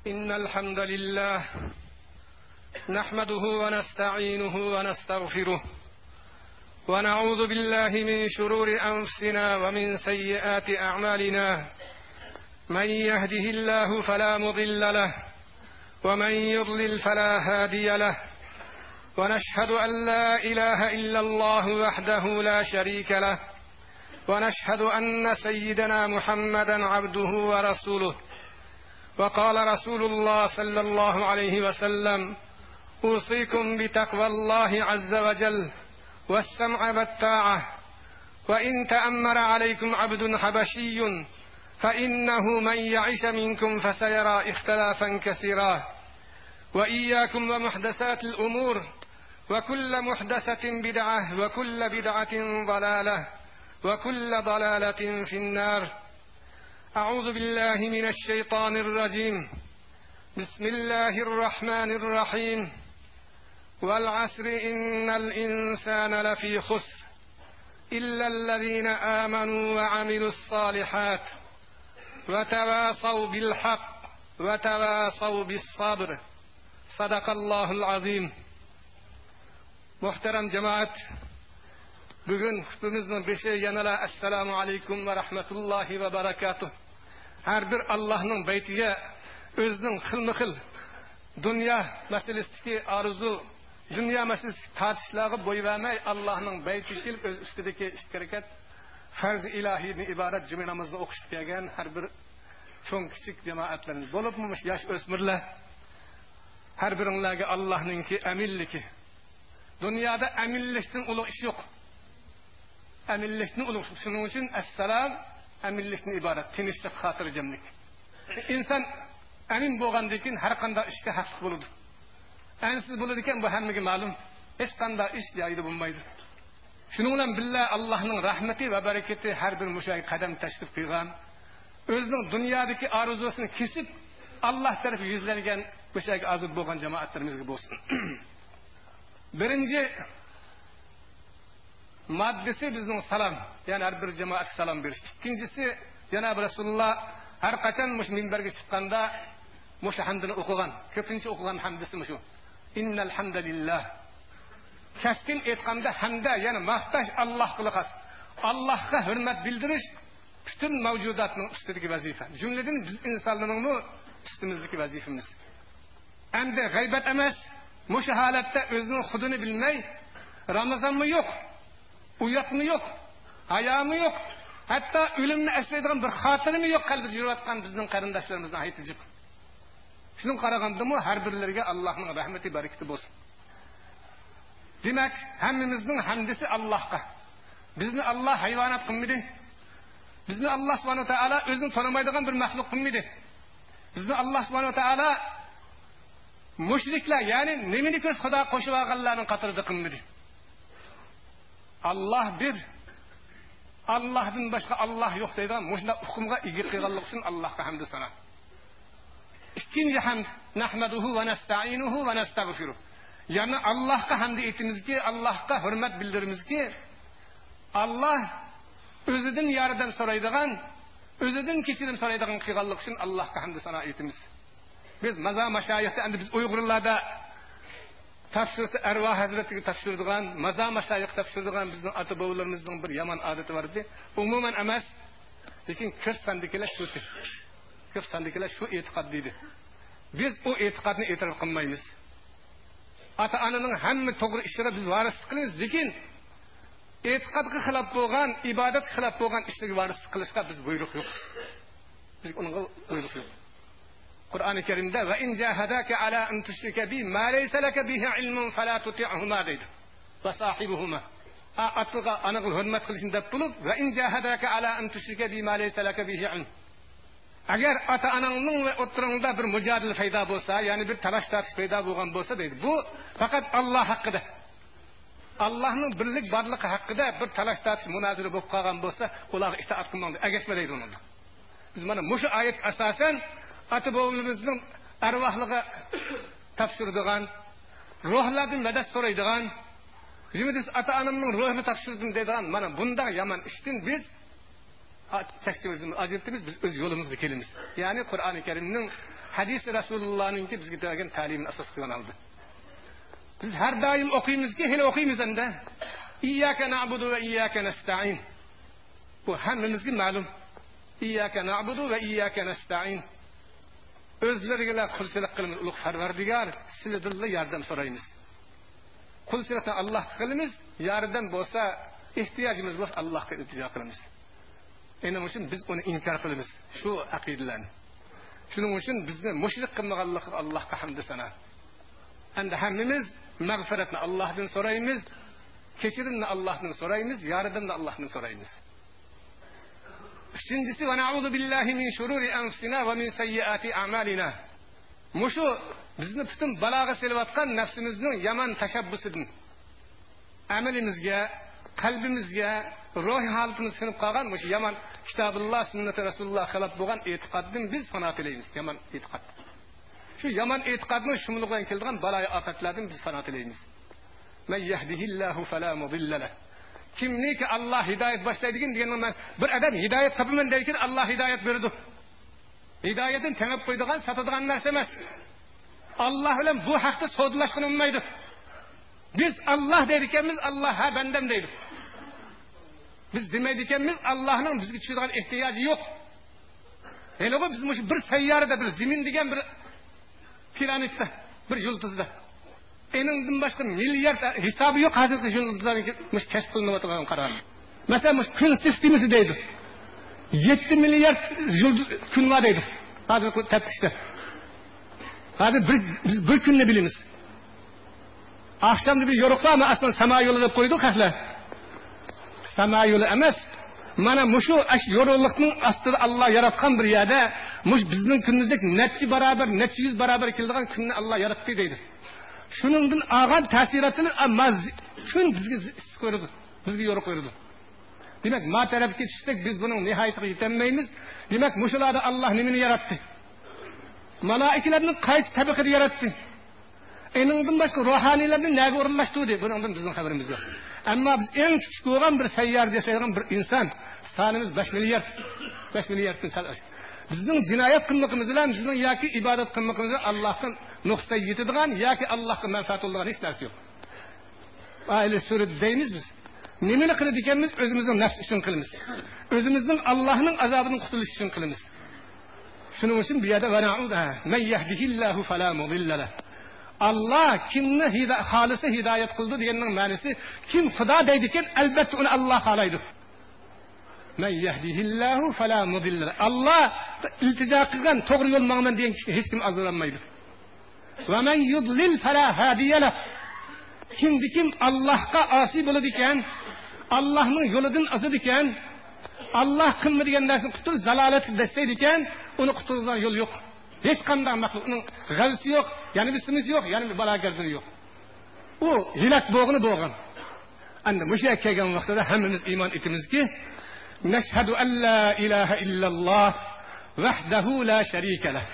إن الحمد لله نحمده ونستعينه ونستغفره ونعوذ بالله من شرور أنفسنا ومن سيئات أعمالنا، من يهده الله فلا مضل له ومن يضلل فلا هادي له، ونشهد أن لا إله إلا الله وحده لا شريك له، ونشهد أن سيدنا محمدا عبده ورسوله. وقال رسول الله صلى الله عليه وسلم: أوصيكم بتقوى الله عز وجل والسمع والطاعة، وإن تأمر عليكم عبد حبشي فإنه من يعش منكم فسيرى اختلافا كثيرا، وإياكم ومحدثات الأمور، وكل محدثة بدعة، وكل بدعة ضلالة، وكل ضلالة في النار. أعوذ بالله من الشيطان الرجيم. بسم الله الرحمن الرحيم. والعصر إن الإنسان لفي خسر إلا الذين آمنوا وعملوا الصالحات وتواصوا بالحق وتواصوا بالصبر. صدق الله العظيم. Muhterem cemaat, bugün hutbemizin beşi yanala Esselamu Aleyküm ve Rahmetullahi ve Berekatuh. Her bir Allah'ın beytiye özünün xilmi-xil dünya meselesindeki arzu, dünya meselesi tartışlarga boy vermey Allah'ın beyti kelip öz üstündeki iş hareket farz-ı ilahiyden ibaret cuma namazını okuşup gelgen her bir çoğun küçük cemaatlerimiz bolupmuş yaş ösmürler her birinlerge Allah'ınki emirliki. Dünyada emirlikten ulu iş yok. Emirlikten ulu. Şunun için esselam emirlikten ibaret. Tinçlik, hatırcemlik. İnsan emin bolğandan her qanday işke haqlı buludu. Ensiz buludu iken bu hemmege malum. Hiç qanday iş yaydı bulmaydı. Şunun bilen Allah'ın rahmeti ve bereketi her bir müşahit kadem teşrif kıygan, özünün dünyadaki arzusunu kesip Allah tarafı yüzlengen müşahit azı bolğan cemaatlerimizge bolsun. Birinci maddesi bizning salam, yani her bir cemaat salam berish. İkincisi Cenab-ı Resulullah her kaçan muş minberge çıqqanda muş hamdini o'qigan, ko'pincha o'qigan hamdisi mushu. Innal hamdalillah. Keskin aytganda hamda, ya'ni maqtash Allohga xos. Allohga hurmat bildirish bütün mavjudotning ustidagi vazifa. Jumladan biz insonlarning ustimizdagi vazifamiz. Endi g'aybat emas, mushu holatda o'zining xudini bilmay, Ramazonmi yo'q, uyatmi yo'q, hayomi yo'q, hatto o'limni eslaydigan bir xotirimi yo'q qalbida yurayotgan bizning qarindoshlarimizning hayiti. Şunun qaragandimi har birlariga Allohning rahmati barakati bo'lsin. Demak, hammamizning hamdisi Allohga. Bizni Alloh hayvonot qilmadi. Bizni Alloh subhanahu va taolo o'zini tanimaydigan bir maxluq qilmadi. Bizni Alloh subhanahu va taolo mushriklar, ya'ni nimani ko'z Xudo qo'shib olganlarning qatorida qilmadi. Alloh bir, Allohdan boshqa Alloh yo'q deydigan mushunda hukmga ega qilganlik uchun Allohga hamd sana. İkinci hamd nahmaduhu ve nesta'inuhu ve nestağfiruh. Yani Allah'a hamd etimizki, Allah'a hürmet bildirimizki, Allah özüden yardım soraydigan, özüden kechirim soraydigan qilganlik uchun Allohga hamd sana etimiz. Biz maza maşayihda, endi biz Uyg'urlarda topshirsa Arvoh Hazratiga topshiradigan, maza maşayih topshiradigan bizning ota bobolarimizning bir yomon odati bor edi. Umuman emas, lekin ko'p sandikilar shu. Ko'p sandikilar shu e'tiqod deydi. Biz o e'tiqodni e'tirof qilmaymiz. Ota-onaning hamma to'g'ri ishlari biz varislik qilamiz, lekin e'tiqodga xilof bo'lgan, ibodatga xilof bo'lgan ishlarga varislik qilishga biz buyruq yo'q. Biz unga buyruq yo'q. Qur'oni Karimda va in jahadaka ala an tushrika bi ma laysa laka bihi ilmun fala tuti'huma deydi. Va sahibuhuma. Ataga onaga hurmat qilishni deb bo'lib, va in jahadaka ala an tushrika bi ma laysa laka bihi ilm. Agar ota-onangning va o'ttiringda bir mujodala paydo bo'lsa, ya'ni bir talash tortish paydo bo'lgan bo'lsa deydi. Bu faqat Alloh haqida. Allohning birlik borligi haqida bir talash tortish munozara bo'lib qolgan bo'lsa, ularga itoat qilmang, agashma deydi uni. Biz mana mushu oyatga asosan ota bobomizning arvohliga topshiradigan, ruhlardan madad so'raydigan, biz ota-onamning ruhini topshirdim deydigan, mana bunday yomon ishdan biz chekchimizni ajratamiz, biz o'z yo'limizga kelamiz. Ya'ni Qur'oni Karimning Hadis Resulullah'ınki bizga bergan ta'limini asos qilgan oldi. Biz har doim o'qiymizki, hali o'qiymiz endi. İyyâke na'budu ve iyyâke nesta'in. Bu hammamizga ma'lum. İyyâke na'budu ve iyyâke nesta'in. O'zlariga qulchilik qilamiz, ulug' Parvardigor, sizlardan yordam so'raymiz. Qulchilikni Allohga qilamiz, yordam bo'lsa, ehtiyojimiz bo'lsa Allohga iltijo qilamiz. Endi uchun biz uni inkor qilamiz, shu aqidalarni. Shuning uchun bizni mushrik qilmaganligiga Allohga hamd sana. Endi hammamiz mag'firatni Allohdan so'raymiz, kechirimni Allohdan so'raymiz, yordamni Allohdan so'raymiz. Üçüncüsü ve na'udhu billahi min şururi anfusina ve min seyyiati a'malina. Muşu bizni bütün baloga selayotgan nafsimizning yomon tashabbusidan amalimizga, qalbimizga, ruhiy holatimiz sinib qolgan mushu yomon kitobulloh, sunnati rasululloh xilof bo'lgan e'tiqoddan biz fano tilaymiz, yomon e'tiqod. Shu yomon e'tiqodning shumlig'idan keladigan baloyi ofatlardan biz fano tilaymiz. Men yahdihillahu fala mudilla lah. Kimniki Allah hidoyat boshlaydigan degan emas. Bir odam hidoyat topaman derken Allah hidoyat berdi. Hidoyatini tengib qo'ydigan, sotadigan narsa emas. Allah bilan bu haqda savdolashgan bo'lmaydi. Biz Allah deydi ekanmiz, Allah ha bendem deydi. Biz demaydi ekanmiz, Allohning bizga tushadigan ehtiyoji yo'q. Hele biz bir sayyorada bir zemin degan bir planetda, bir yulduzda. Eningdan boshqa milliard hisobi yo'q hozirgi yulduzlarning mush kashf qilinayotgan qaror. Masalan, mush kun sistemasi deydi. 7 milliard yulduz kun var deydi. Hozirgi taftishda. Hozir biz bir kunni bilamiz. Akşamda bir yoruq bormi? Osmon samo yo'li deb qo'ydik haqlar. Samo yo'li emas. Mana mushu ash yo'ruqlikning ostida Alloh yaratgan bir yerda mush bizning kunimizdek necha barobar, necha yuz barobar keladigan kunni Alloh yaratdi deydi. Shuningdan olgan ta'sirotini kun bizga issiq ko'radi, bizga yo'ruq ko'radi. Demak, ma tarafga tushsak biz buning nihoyatiga yetolmaymiz. Demak, mushularda Alloh nimani yaratdi? Malaikalarni qaysi tabaqada yaratdi? Eningdan boshqa ruhoniylarni naga o'rinlashtirdi? Buningdan bizning xabarimiz yo'q. Ammo biz eng kichik bo'lgan bir sayyorada yashaydigan bir inson, sonimiz 5 milliard, 5 milliarddan sal oshgan. Bizning jinoyat qilmoqimiz bilan, bizning yoki ibodat qilmoqimiz bilan Allohdan nuqsa yetadigan yoki Allohga manfaat bo'ladigan hech narsa yo'q. Oila surati deymiz biz. Nimani qiladi ekanmiz? O'zimizning nafs uchun qilamiz. O'zimizning Allohning azobidan qutulish uchun qilamiz. Shuning uchun bu yerda va na'udu man yahdihillahu fala mudilla lah. Allah kimni xolisa hidoyat qildi deganning ma'nosi kim Xudo deydi ekan, albatta uni Alloh xohlaydi. Men yahdihillahu fala mudilla. Allah iltijo qilgan to'g'ri yo'l manman degan kishini hech kim azorlanmaydi. Va men yudlil fala hadiya lah. Kimdi kim Allohga osiy bo'ladi ekan, Allohning yo'lidan ozadi ekan, Alloh qilma degan narsani qutul zalolatga dastaydi ekan, uni qutulgan yo'l yo'q. Hech qanday maxluqning g'avsi yo'q, ya'ni bisimiz yo'q, ya'ni balo gardini yo'q. U hilak bo'g'ini bo'g'in. Endi mushu kelgan vaqtida hammamiz iymon etimizki, nashhadu an la ilaha illalloh vahdahu la sharika lah.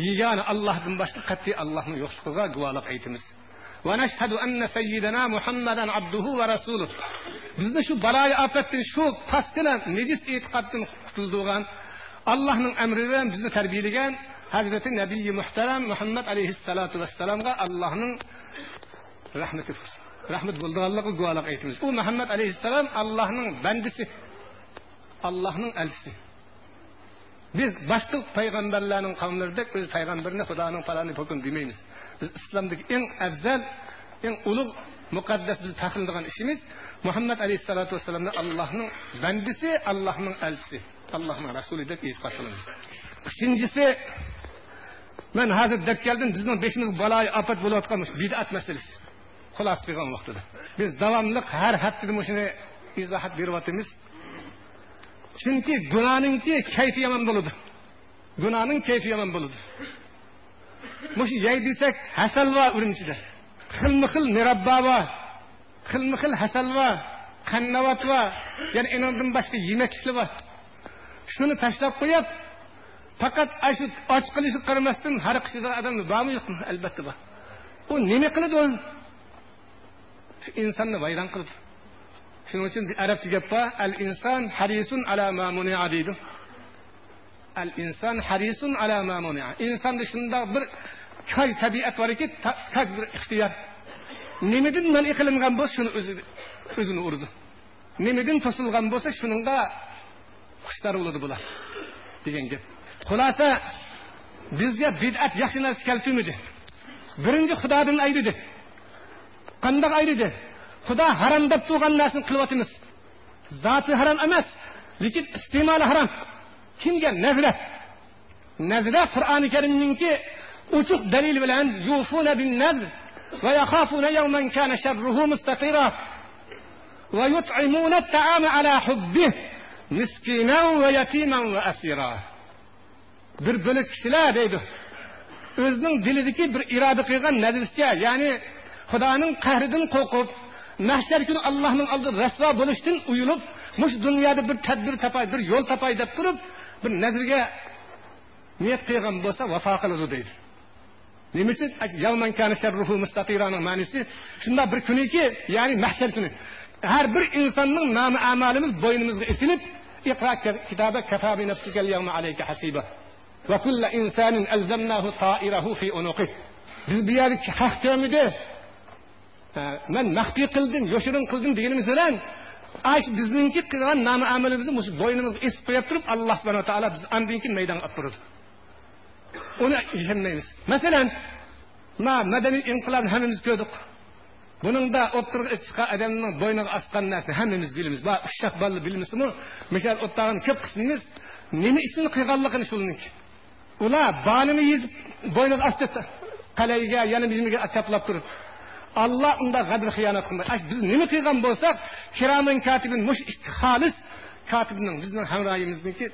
Yegona Allohdan boshqa qat'iy Allohning yo'qligiga guvohlik aytamiz. Va nashhadu anna sayyidina Muhammadan abduhu va rasuluh. Bizni shu baloyi ofatdan, shu pastgina nejis e'tiqoddan qutuldirgan, Allohning amri bilan bizni tarbiyalagan Hazrati Nabiy muhtaram Muhammad alayhissalatu vassalamga Allohning rahmati bo'lsin. Rahmat bo'lganligiga guvohlik aytamiz. U Muhammad alayhissalom Allohning bandisi, Allohning elchisi. Biz boshqa payg'ambarlarning qavmlaridek o'z payg'ambarini Xudoning faloni hukm demaymiz. Biz islomdagi eng afzal, eng ulug' muqaddas biz faxrlanadigan ishimiz Muhammad alayhissalatu vassalamni Allohning bandisi, Allohning elchisi, Allohning rasuli deb e'tiqod qilamiz. Uchinchisi, men hozir deb keldim, bizning beshimiz baloyi ofat bo'layotgan bid'at masalasi. Xulosa qilgan vaqtida biz davomli har haftada shuni izohat beryapmiz. Chunki gunohningki kayfi yomon bo'ladi. Gunohning kayfi yomon bo'ladi. Mushu yey desak hasal va Urumchida. Xilma-xil murabbo va xilma-xil hasal va qannavat va ya'ni inondan boshqa yemakliklar bor. Shuni tashlab qo'yib, faqat shu och qilishi qaramasdan har qishida odam bormi yo'qmi? Albatta bor. U nima qiladi u? Shu insonni vayron qiladi. Shuning uchun arabcha gap bor, al inson harisun ala ma muni'a deydi. El insan harisun ala ma muni'a. Insanda shundoq bir kaj tabiat borki, kaj bir ixtiyor. Nimadan man qilingan bo'lsa, shuni o'zini urdi. Nimadan to'silgan bo'lsa, shuningga xushtar bo'ladi bular degan gap. Xulosa, bizga bid'at yaxshi narsa keltirmadi. Birinchi Xudodan ayridi. Qanday ayridi? Xudo harom deb turgan narsani qilyapmiz. Zoti harom emas, lekin iste'moli harom. Kimga? Nazra. Nazra Qur'oni Karimninki ochiq dalil bilan yufuna bin nazr va yakhafuna yawman kana sharruhu mustatira va yut'imuna at-ta'ama ala hubbihi miskinan va yatiman va asira. Bir bo'lak kishilar deydi, o'zining dilidagi bir iroda qilgan nazrga, ya'ni Xudoning qahridan qo'rqib, mahshar kuni Allohning oldida rasvo bo'lishdan uyulib, mush dunyoda bir tadbir topay, bir yo'l topay deb turib, bir nazrga niyat qilgan bo'lsa, vafo qiladi deydi. Nima uchun? Yawman kana sharruhu mustatiraning ma'nosi shunda bir kuniki, ya'ni mahshar kuni. Har bir insonning nomi amalimiz bo'ynimizga isilib, iqra kitabe kafa bi nafsika al-yawma alayka hasiba. Va kullu insanin alzamnahu ta'irahu fi unuqih. Biz bu yerda haq ko'midi. Men maxfiy qildim, yoshirin qildim deganimiz bilan ash bizningki qilgan nomi amalimizni mush bo'ynimizga esib qo'yib turib, Alloh subhanahu va taolo biz andan keyin maydonga olib turadi. Uni yashirmaymiz. Masalan, ma madaniy inqilobni hammamiz ko'rdik. Buningda o'ttirg'a chiqqan odamning bo'yniga asqan narsani hammamiz bilamiz. Ba ushshaq balla bilmasimi? Misol o'ttirgan ko'p qismimiz nima ishni qilganligini shuniki. Ular banini yezib bo'yniga asdi, qalayga, yana bizga chaplab turib. Alloh unda g'adr xiyonat qilmaydi. Ash biz nima qilgan bo'lsak, kiramin katibin mush ikki xolis katibning bizning hamroyimizniki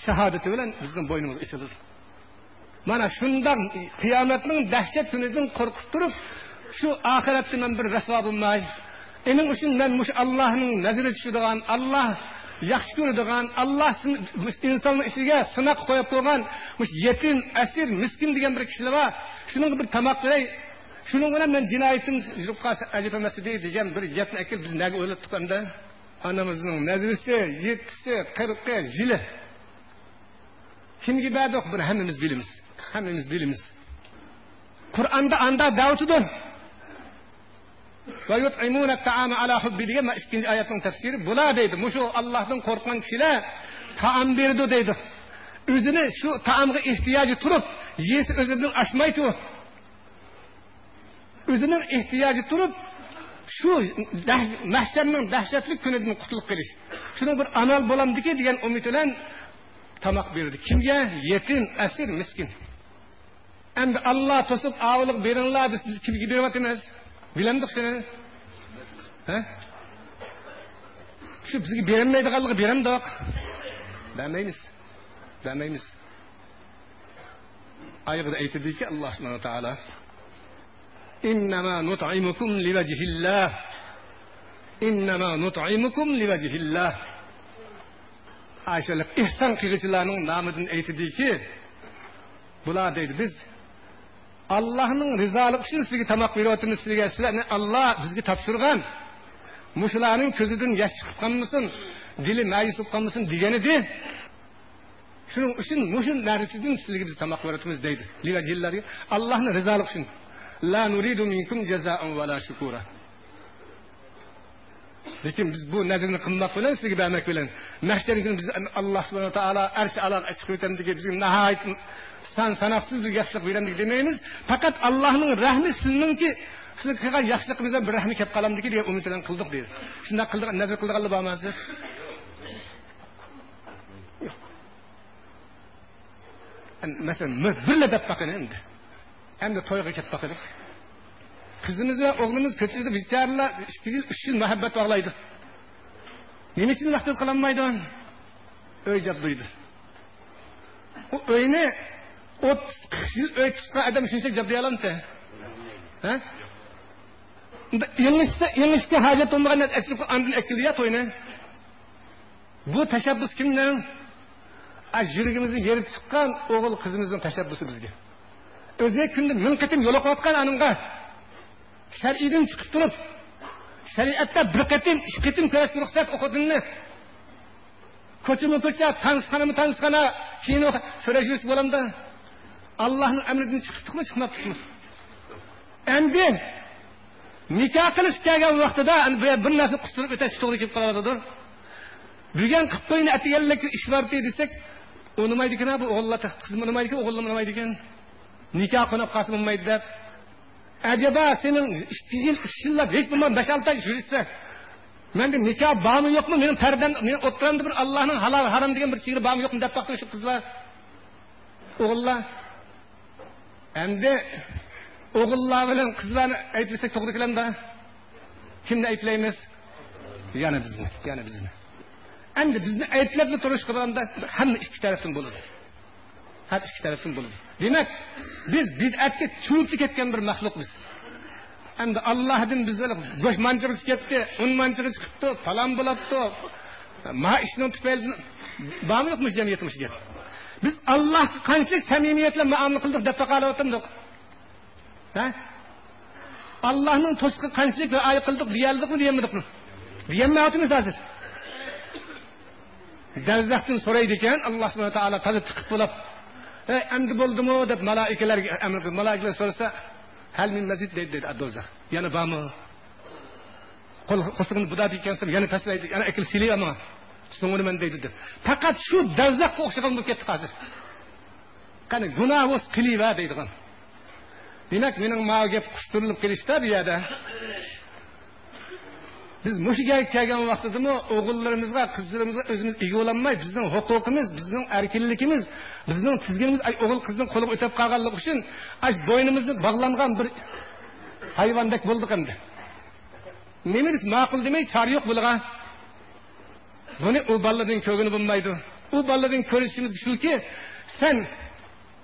shahodati bilan bizning bo'ynimizga ichiladi. Mana shundan qiyomatning dahshat kunidan qo'rqib turib, shu oxiratda men bir rasvo bo'lmay, ening uchun men mush Allohning nazari tushadigan, Alloh yaxshi ko'radigan, Alloh insonning ishiga sinoq qo'yib qo'ygan mush yetim, asir, miskin degan bir kishilar bor. Shuning bir tomoq beray, shuning bilan men jinoyatim yurib qolsa ajab emas degan bir gapni akil biz nega o'ylab turganda, onamizning nazrisi 7 40 yili kimga berdik bir hammamiz bilamiz. Hammamiz bilamiz. Qur'onda anda davtidir. Va yut'imuna at-ta'ama ala hubbi degan ikkinchi oyatning tafsiri bular deydi. Mushu Allohdan qo'rqgan kishilar taom berdi deydi. O'zini shu taomga ehtiyoji turib, yesi o'zidan oshmaydi. O'zining ehtiyoji turib, shu mahsharning dahshatli kunidan qutulib qolish. Shuning bir amal bo'lamdiki degan umid bilan tomoq berdi. Kimga? Yetim, asir, miskin. Endi Alloh to'sib ovliq beringlar biz kimga beryapmiz? Bilamdik shuni. Ha? Shu bizga berilmaydiganligi beramdiq. Bermaymiz. Bermaymiz. Oyatda aytadiki Alloh subhanahu va taolo: "Innama nut'imukum liwajhillah." Innama nut'imukum liwajhillah. Ayşelik ihsan qilguvchilarning nomidan aytadiki, bular deydi, biz Allohning rizoligi uchun sizga tomoq beryapmiz, sizga sizlarni Alloh bizga topshirgan. Mushularning ko'zidan yosh chiqib qolmasin, dili ma'yus bo'lib qolmasin deganidi. Shuning uchun mushu narsadan sizga biz tomoq beryapmiz deydi. Liwajhillah, Allohning rizoligi uchun. La nuridu minkum jazaa'an va la shukura. Lekin biz bu nazrni qilmoq bilan sizga bermak bilan mahshar kuni biz Alloh subhanahu va taolo arsh aloq chiqib o'tamdiki bizga nihoyat san sanoqsiz bir yaxshilik beramdik demaymiz. Faqat Allohning rahmi sizningki siz qilgan yaxshiligimizdan bir rahmi kelib qolamdiki degan umid bilan qildik deydi. Shunday qildik, nazr qilganlar bormisiz? Yo'q. Masalan, birla deb baqin endi. Endi to'yga ketib baqdik. Qizimiz va o'g'limiz ko'chada bichoralar 2 yil, 3 yil muhabbat bog'laydi. Nima uchun maqsad qilolmaydi? Uy jabduydi. U uyni 30-40 yil uy tutgan odam shuncha jabday olamdi? Ha? Unda yengishga hojat bo'lmagan asli andan akildi to'yni. Bu tashabbus kimdan? Yuragimizni yerib chiqqan o'g'il qizimizning tashabbusi bizga. O'ziga kunda 1000 qatim yo'l o'qiyotgan aningga shar'iydan chiqib turib, shariatda bir qatim, ikki qatim ko'rishga ruxsat o'qidinni. Ko'chimi ko'cha, tanishxonami tanishxona, kino so'rash yursa bo'lamda. Allohning amridan chiqdikmi, chiqmabdikmi? Endi nikoh qilish kelgan vaqtida bir narsa qustirib o'tash to'g'ri kelib qoladi. Bugun qilib qo'yini atiganlik ish bor desak, unimaydi ekan bu o'g'illar, qizim unimaydi ekan, o'g'lim unimaydi ekan. Nikoh qo'nib qolsa bo'lmaydi deb. Acaba senin 2 yil, 3 yillab hech bo'lmasa 5-6 oy yursa, menda nikoh bormi yo'qmi, mening pardam, men o'ttiramda bir Allohning halol harom degan bir chegara bormi yo'qmi deb boqdi shu qizlar, o'g'illar. Endi o'g'illar bilan qizlarni aytsak to'g'ri kelamda. Kimni ayblaymiz? Yana bizni, yana bizni. Endi bizni ayblab turish qilganda hamma ikki tarafdan bo'ladi. Har ikki tarafdan bo'ladi. Demak, biz bid'atga cho'mib ketgan bir maxluqmiz. Endi Allohdan bizlar go'sht manchig'i ketdi, un manchig'i chiqibdi, falon bo'libdi. Ma ishning tufayli bormi yo'qmi jamiyatimizga? Biz Allohga qanchalik samimiyat bilan muomala qildik deb baqalayotgandik. Ha? Allohning to'siqi qanchalik rioya qildik deyaldikmi, deyamadikmi? Deyamayapmiz hozir. Dozahdan so'raydi ekan, Alloh subhanahu va taolo toza tiqib bo'lib, "Ey, endi bo'ldimi?" deb malaikalarga amr qildi. Malaikalar so'rasa, "Hal min mazid" deydi, deydi dozah. Yana bormi? Qo'l qo'sig'ini budab ekansan, yana pastlaydi, yana akil silaymi? So'ngini men deydi deb. Faqat shu dozahga o'xshagan bo'lib ketdi hozir. Qani gunoh bo'lsa qiliva deydigan. Demak, mening ma gap qushtirilib kelishda bu yerda. Biz mushuga kelgan vaqtidami o'g'illarimizga, qizlarimizga o'zimiz ega bo'lolmay, bizning huquqimiz, bizning erkinligimiz, bizning tizginimiz o'g'il qizning qo'liga o'tib qolganligi uchun ash bo'ynimizni bog'langan bir hayvondek bo'ldik endi. Nima desa ma'qul demay chora yo'q bo'lgan. Buni u bolalarning ko'gini bo'lmaydi. U bolalarning ko'rishimiz shuki, sen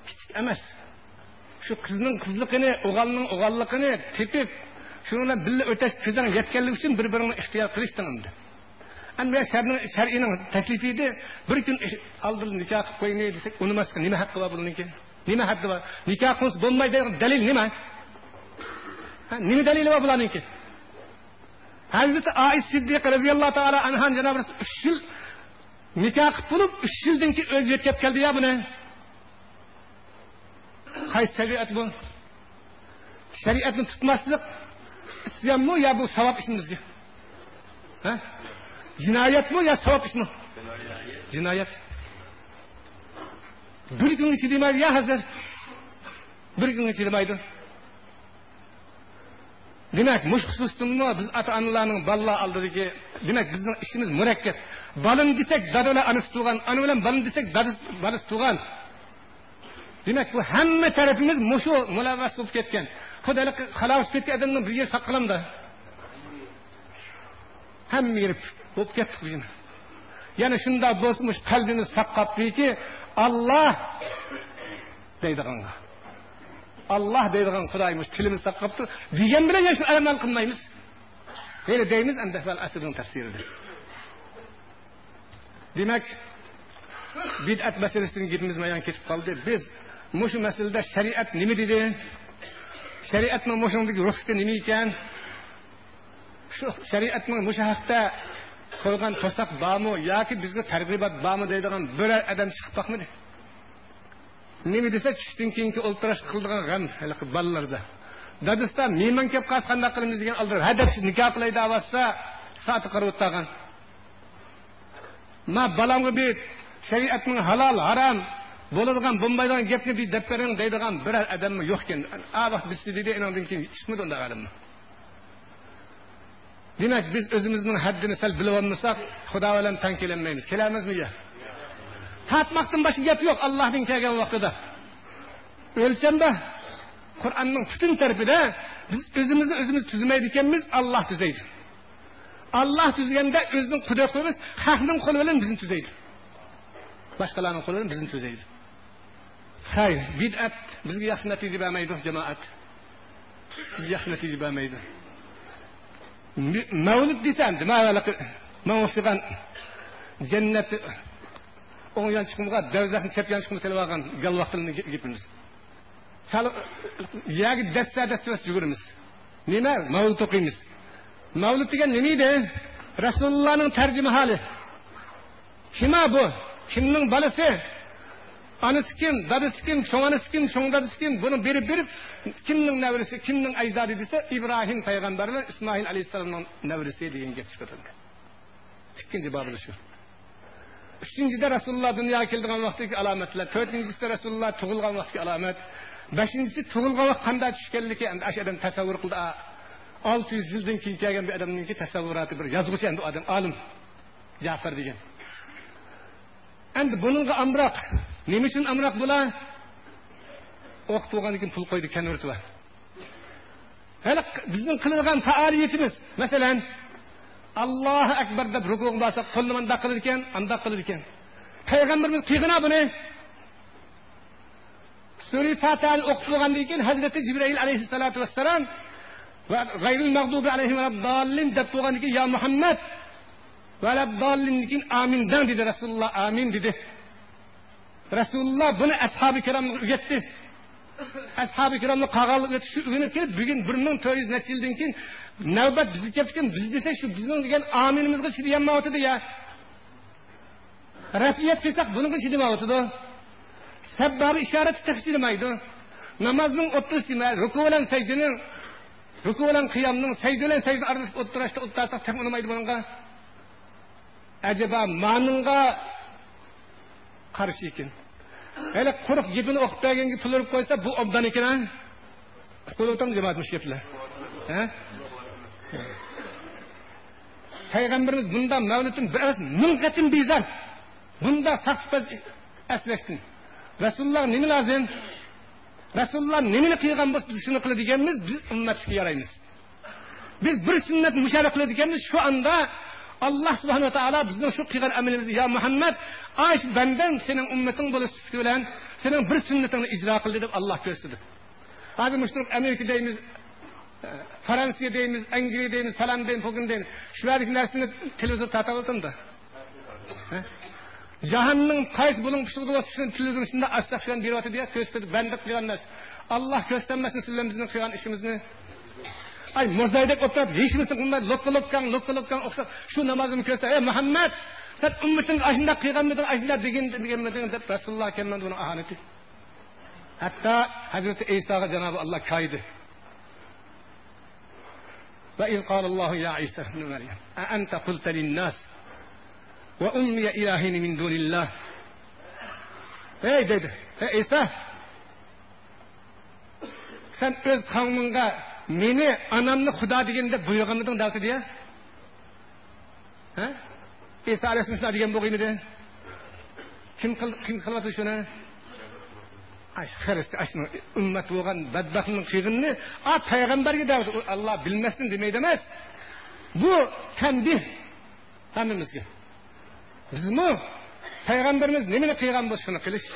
kichik emas. Shu qizning qizligini, o'g'ilning o'g'illigini tepib, shuni birga o'tash ko'zing yetganligi uchun bir-birini ixtiyor qilishding endi. Endi shar'ining taklifi edi, bir kun oldin nikoh qilib qo'ying desak, unimasga nima haqqi bor buniki? Nima haddi bor? Nikoh qilsa bo'lmaydi degan dalil nima? Ha, nima dalili bor bularniki? Hazrati Oish Siddiqa radhiyallohu ta'ala anha janob Rasul 3 yil nikoh qilib bo'lib, 3 yildan keyin o'lib yetib keldi ya buni. Qaysi shariat bu? Shariatni tutmaslik isyonmi yo bu savob ishmi bizga? Ha? Jinoyatmi yo savob ishmi? Jinoyat. Bir kunga chidamaydi ya hozir. Bir kunga chidamaydi. Demak, mush xususda biz ota-onalarning bolalar oldidagi, demak bizning ishimiz murakkab. Bolam desak dada bilan onasi tug'an, ona bilan bolam desak dadasi bolasi tug'an. Demak, bu hamma tarafimiz mushu mulavvas bo'lib ketgan. Xudolik xalos ketgan odamning bir yer saqlamda. Hamma yeri bo'lib ketdik biz. Yana shunda bo'lsa qalbimiz saqlabdiki, Alloh deydiganga. Alloh deydigan Xudoyimiz tilimiz saqlabdi degan bilan yana shu amal qilmaymiz. Yana deymiz endi val asrning tafsirida. Demak, bid'at masalasidan gapimiz mayon ketib qoldi. Biz mushu masalada shariat nima dedi? Shariatning mushundagi ruxsati nima ekan? Shu shariatning mushu haqda qo'ygan to'saq bormi yoki bizga targ'ibot bormi deydigan biror odam chiqib boqmadi. Nima desa tushdan keyingi o'ltirash qildigan g'am hali bolalarda. Dadasida mehmon kelib qolsa qanday qilamiz degan oldirib, hadab nikoh qilay deyapsa, soati qarab o'tgan. Ma balamga bir shariatning halol, harom bo'ladigan, bo'lmaydigan gapni bir deb bering deydigan biror odammi yo'q ekan. A vaqt biz dedi, undan keyin chiqmadi unday odammi. Demak, biz o'zimizning haddini sal bilib olmasak, Xudo bilan tang kelanmaymiz. Kelamizmi ya? Tatmaqdan boshqa gap yo'q Allohning kelgan vaqtida. O'lchanda Qur'onning butun tarafida biz o'zimizni o'zimiz tuzmaydi ekanmiz, Alloh tuzaydi. Alloh tuzganda o'zining qudrati emas, xalqning qo'li bilan bizni tuzaydi. Boshqalarning qo'li bilan bizni tuzaydi. Xayr, bid'at bizga yaxshi natija bermaydi, jamoat. Bizga yaxshi natija bermaydi. Mavlud desam, nima o'xshagan jannat o'ng yon chiqimga, dozahni chap yon chiqimga selib olgan galvaqtini gapimiz. Yagi dassa dassa yuguramiz. Nima? Mavlud o'qiymiz. Mavlud degan nima edi? Rasulullohning tarjima holi. Kim bu? Kimning balasi? Anası kim, dadası kim, çoğ anası kim, çoğ dadası kim? Bunu berip berip kimning nevrisi, kimning ecdadı dese İbrahim Peygamber ve İsmail Aleyhisselam'ın nevrisi degan gap chiqadi. İkinci babı şu. Üçüncüde Resulullah dünyaya keldigan vaqtdagi alomatlar, to'rtinchisida Rasululloh tug'ilgan vaqtdagi alomat, beshinchisi tug'ilgan vaqt qanday tushganligi endi shu odam tasavvur qildi. 600 yildan keyin kelgan bir odamninki tasavvuroti bir yozuvchi endi odam olim Jafar degan. Endi buningga amroq, nima uchun amroq bular? O'qib bo'lgandan keyin pul qo'ydi konvertga. Hali bizning qiladigan faoliyatimiz, masalan, Allohu akbar deb rukuga borsa qo'lni mundaq qiladi ekan, andaq qiladi ekan. Payg'ambarimiz qilgan buni. Sura Fatihani o'qib bo'lgandan keyin Hazrati Jibril alayhissalatu vassalam va g'ayril mag'dubi alayhim valaddallin deb bo'lgandan keyin ya Muhammad valaddallin keyin amin dan dedi Rasululloh, amin dedi. Rasululloh buni ashabi kiromga o'rgatdi. Ashab-ı kiramni qag'alib o'tib shu o'rganib kelib bugun 1400 necha yildan keyin navbat bizga kelibdi, biz desa shu bizning degan aminimizga chidayolmayotidi ya. Rafiyat qilsak bunga chidamayotidi. Sabbabi ishorati chidamaydi. Namozning o'ttirisi, ruku bilan sajdaning, ruku bilan qiyomning, sajda bilan sajda orasida o'ttirishda o'ttirsak taq unmaydi bunga. Acaba ma'ningga qarshi ekan. Hele quruq gapini o'qib berganga pul urib qo'ysa bu obdan ekan ha? Qo'yib jamoat mush gaplar. Ha? Payg'ambarimiz bundan mavludin bir emas, ming qatim bezar. Bunda saqsipaz aslashdi. Rasululloh nima lazim? Rasululloh nimani qilgan bo'lsa biz shuni qiladiganmiz, biz ummatga yaraymiz. Biz bir sunnat musharraf qiladiganmiz, shu anda Allah subhanahu va taolo bizning shu qilgan amalimizni ya Muhammad, aş benden senin ümmetin bo'lish sifati bilan senin bir sunnatingni ijro qildi deb Allah ko'rsatdi. Hozir mushturuq Amerika deymiz, Fransiya deymiz, Angliya deymiz, falan deymiz, bugun deymiz. Shu yerdagi narsani televizor tortib o'tirdi. Jahonning qaysi bulung pushtig'i bo'lsa shuni televizor shunda ochsak shuni beryapti deya ko'rsatdi. Banda qilgan narsa. Alloh ko'rsatmasin sizlar bizning qilgan ishimizni. Ay murzaydek o'tirib hech narsa qilmay lo'kka lo'kka o'qsa shu namozimni ko'rsa, ey Muhammad, sen ummating ashunda qilganmiding, ashunda degan deganmiding deb Rasululloh kelmadi buni ahanati. Hatto Hazrati Isoga Janobi Alloh koydi. Va iz qolallohu ya Isa ibn Maryam, a anta qulta lin-nas va ummiya ilahin min dunillah. Ey dedi, ey Isa, sen o'z qavmingga meni anamni Xudo deganda buyurganmiding davti deya? Ha? İsa alayhissalom degan bo'lganmidi? Kim qilyapti shuni? Ash xirist, ashni ummat bo'lgan badbaxtning qilganini a payg'ambarga davti Alloh bilmasin demaydi emas. Bu tanbih hammamizga. Bizmi payg'ambarimiz nimani qilgan bo'lsa shuni qilish.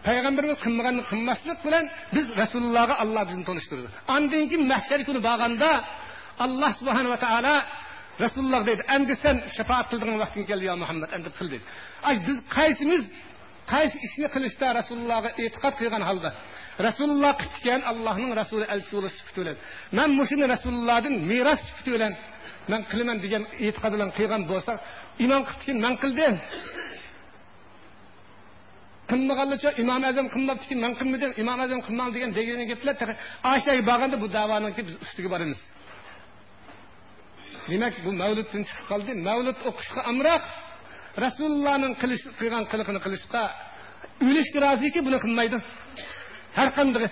Payg'ambarimiz qilmaganini qilmaslik bilan biz Rasulullohga Alloh bizni tanishtirdi. Andan keyin mahshar kuni borganda Alloh subhanahu va taolo Rasululloh deydi, endi sen shafaat qildigan vaqting keldi ya Muhammad, endi qil deydi. Ay biz qaysimiz qaysi ishni qilishda Rasulullohga e'tiqod qilgan holda Rasululloh qilgan Allohning rasuli elchisi bo'lish sifati bilan men mushuni Rasulullohdan meros sifati bilan men qilaman degan e'tiqod bilan qilgan bo'lsa, iymon qilgan men qildim. Qilmaganlarcha İmam Azam qilmabdiki, men qilmadim, İmam Azam qilmadi degan degan gaplar Ayşaga borganda bu da'voninki biz ustiga boramiz. Demak, bu mavluddan chiqib qoldi. Mavlud o'qishga amroq, Rasulullohning qilgan qiliqini qilishga o'lishga roziki buni qilmaydi. Har qanday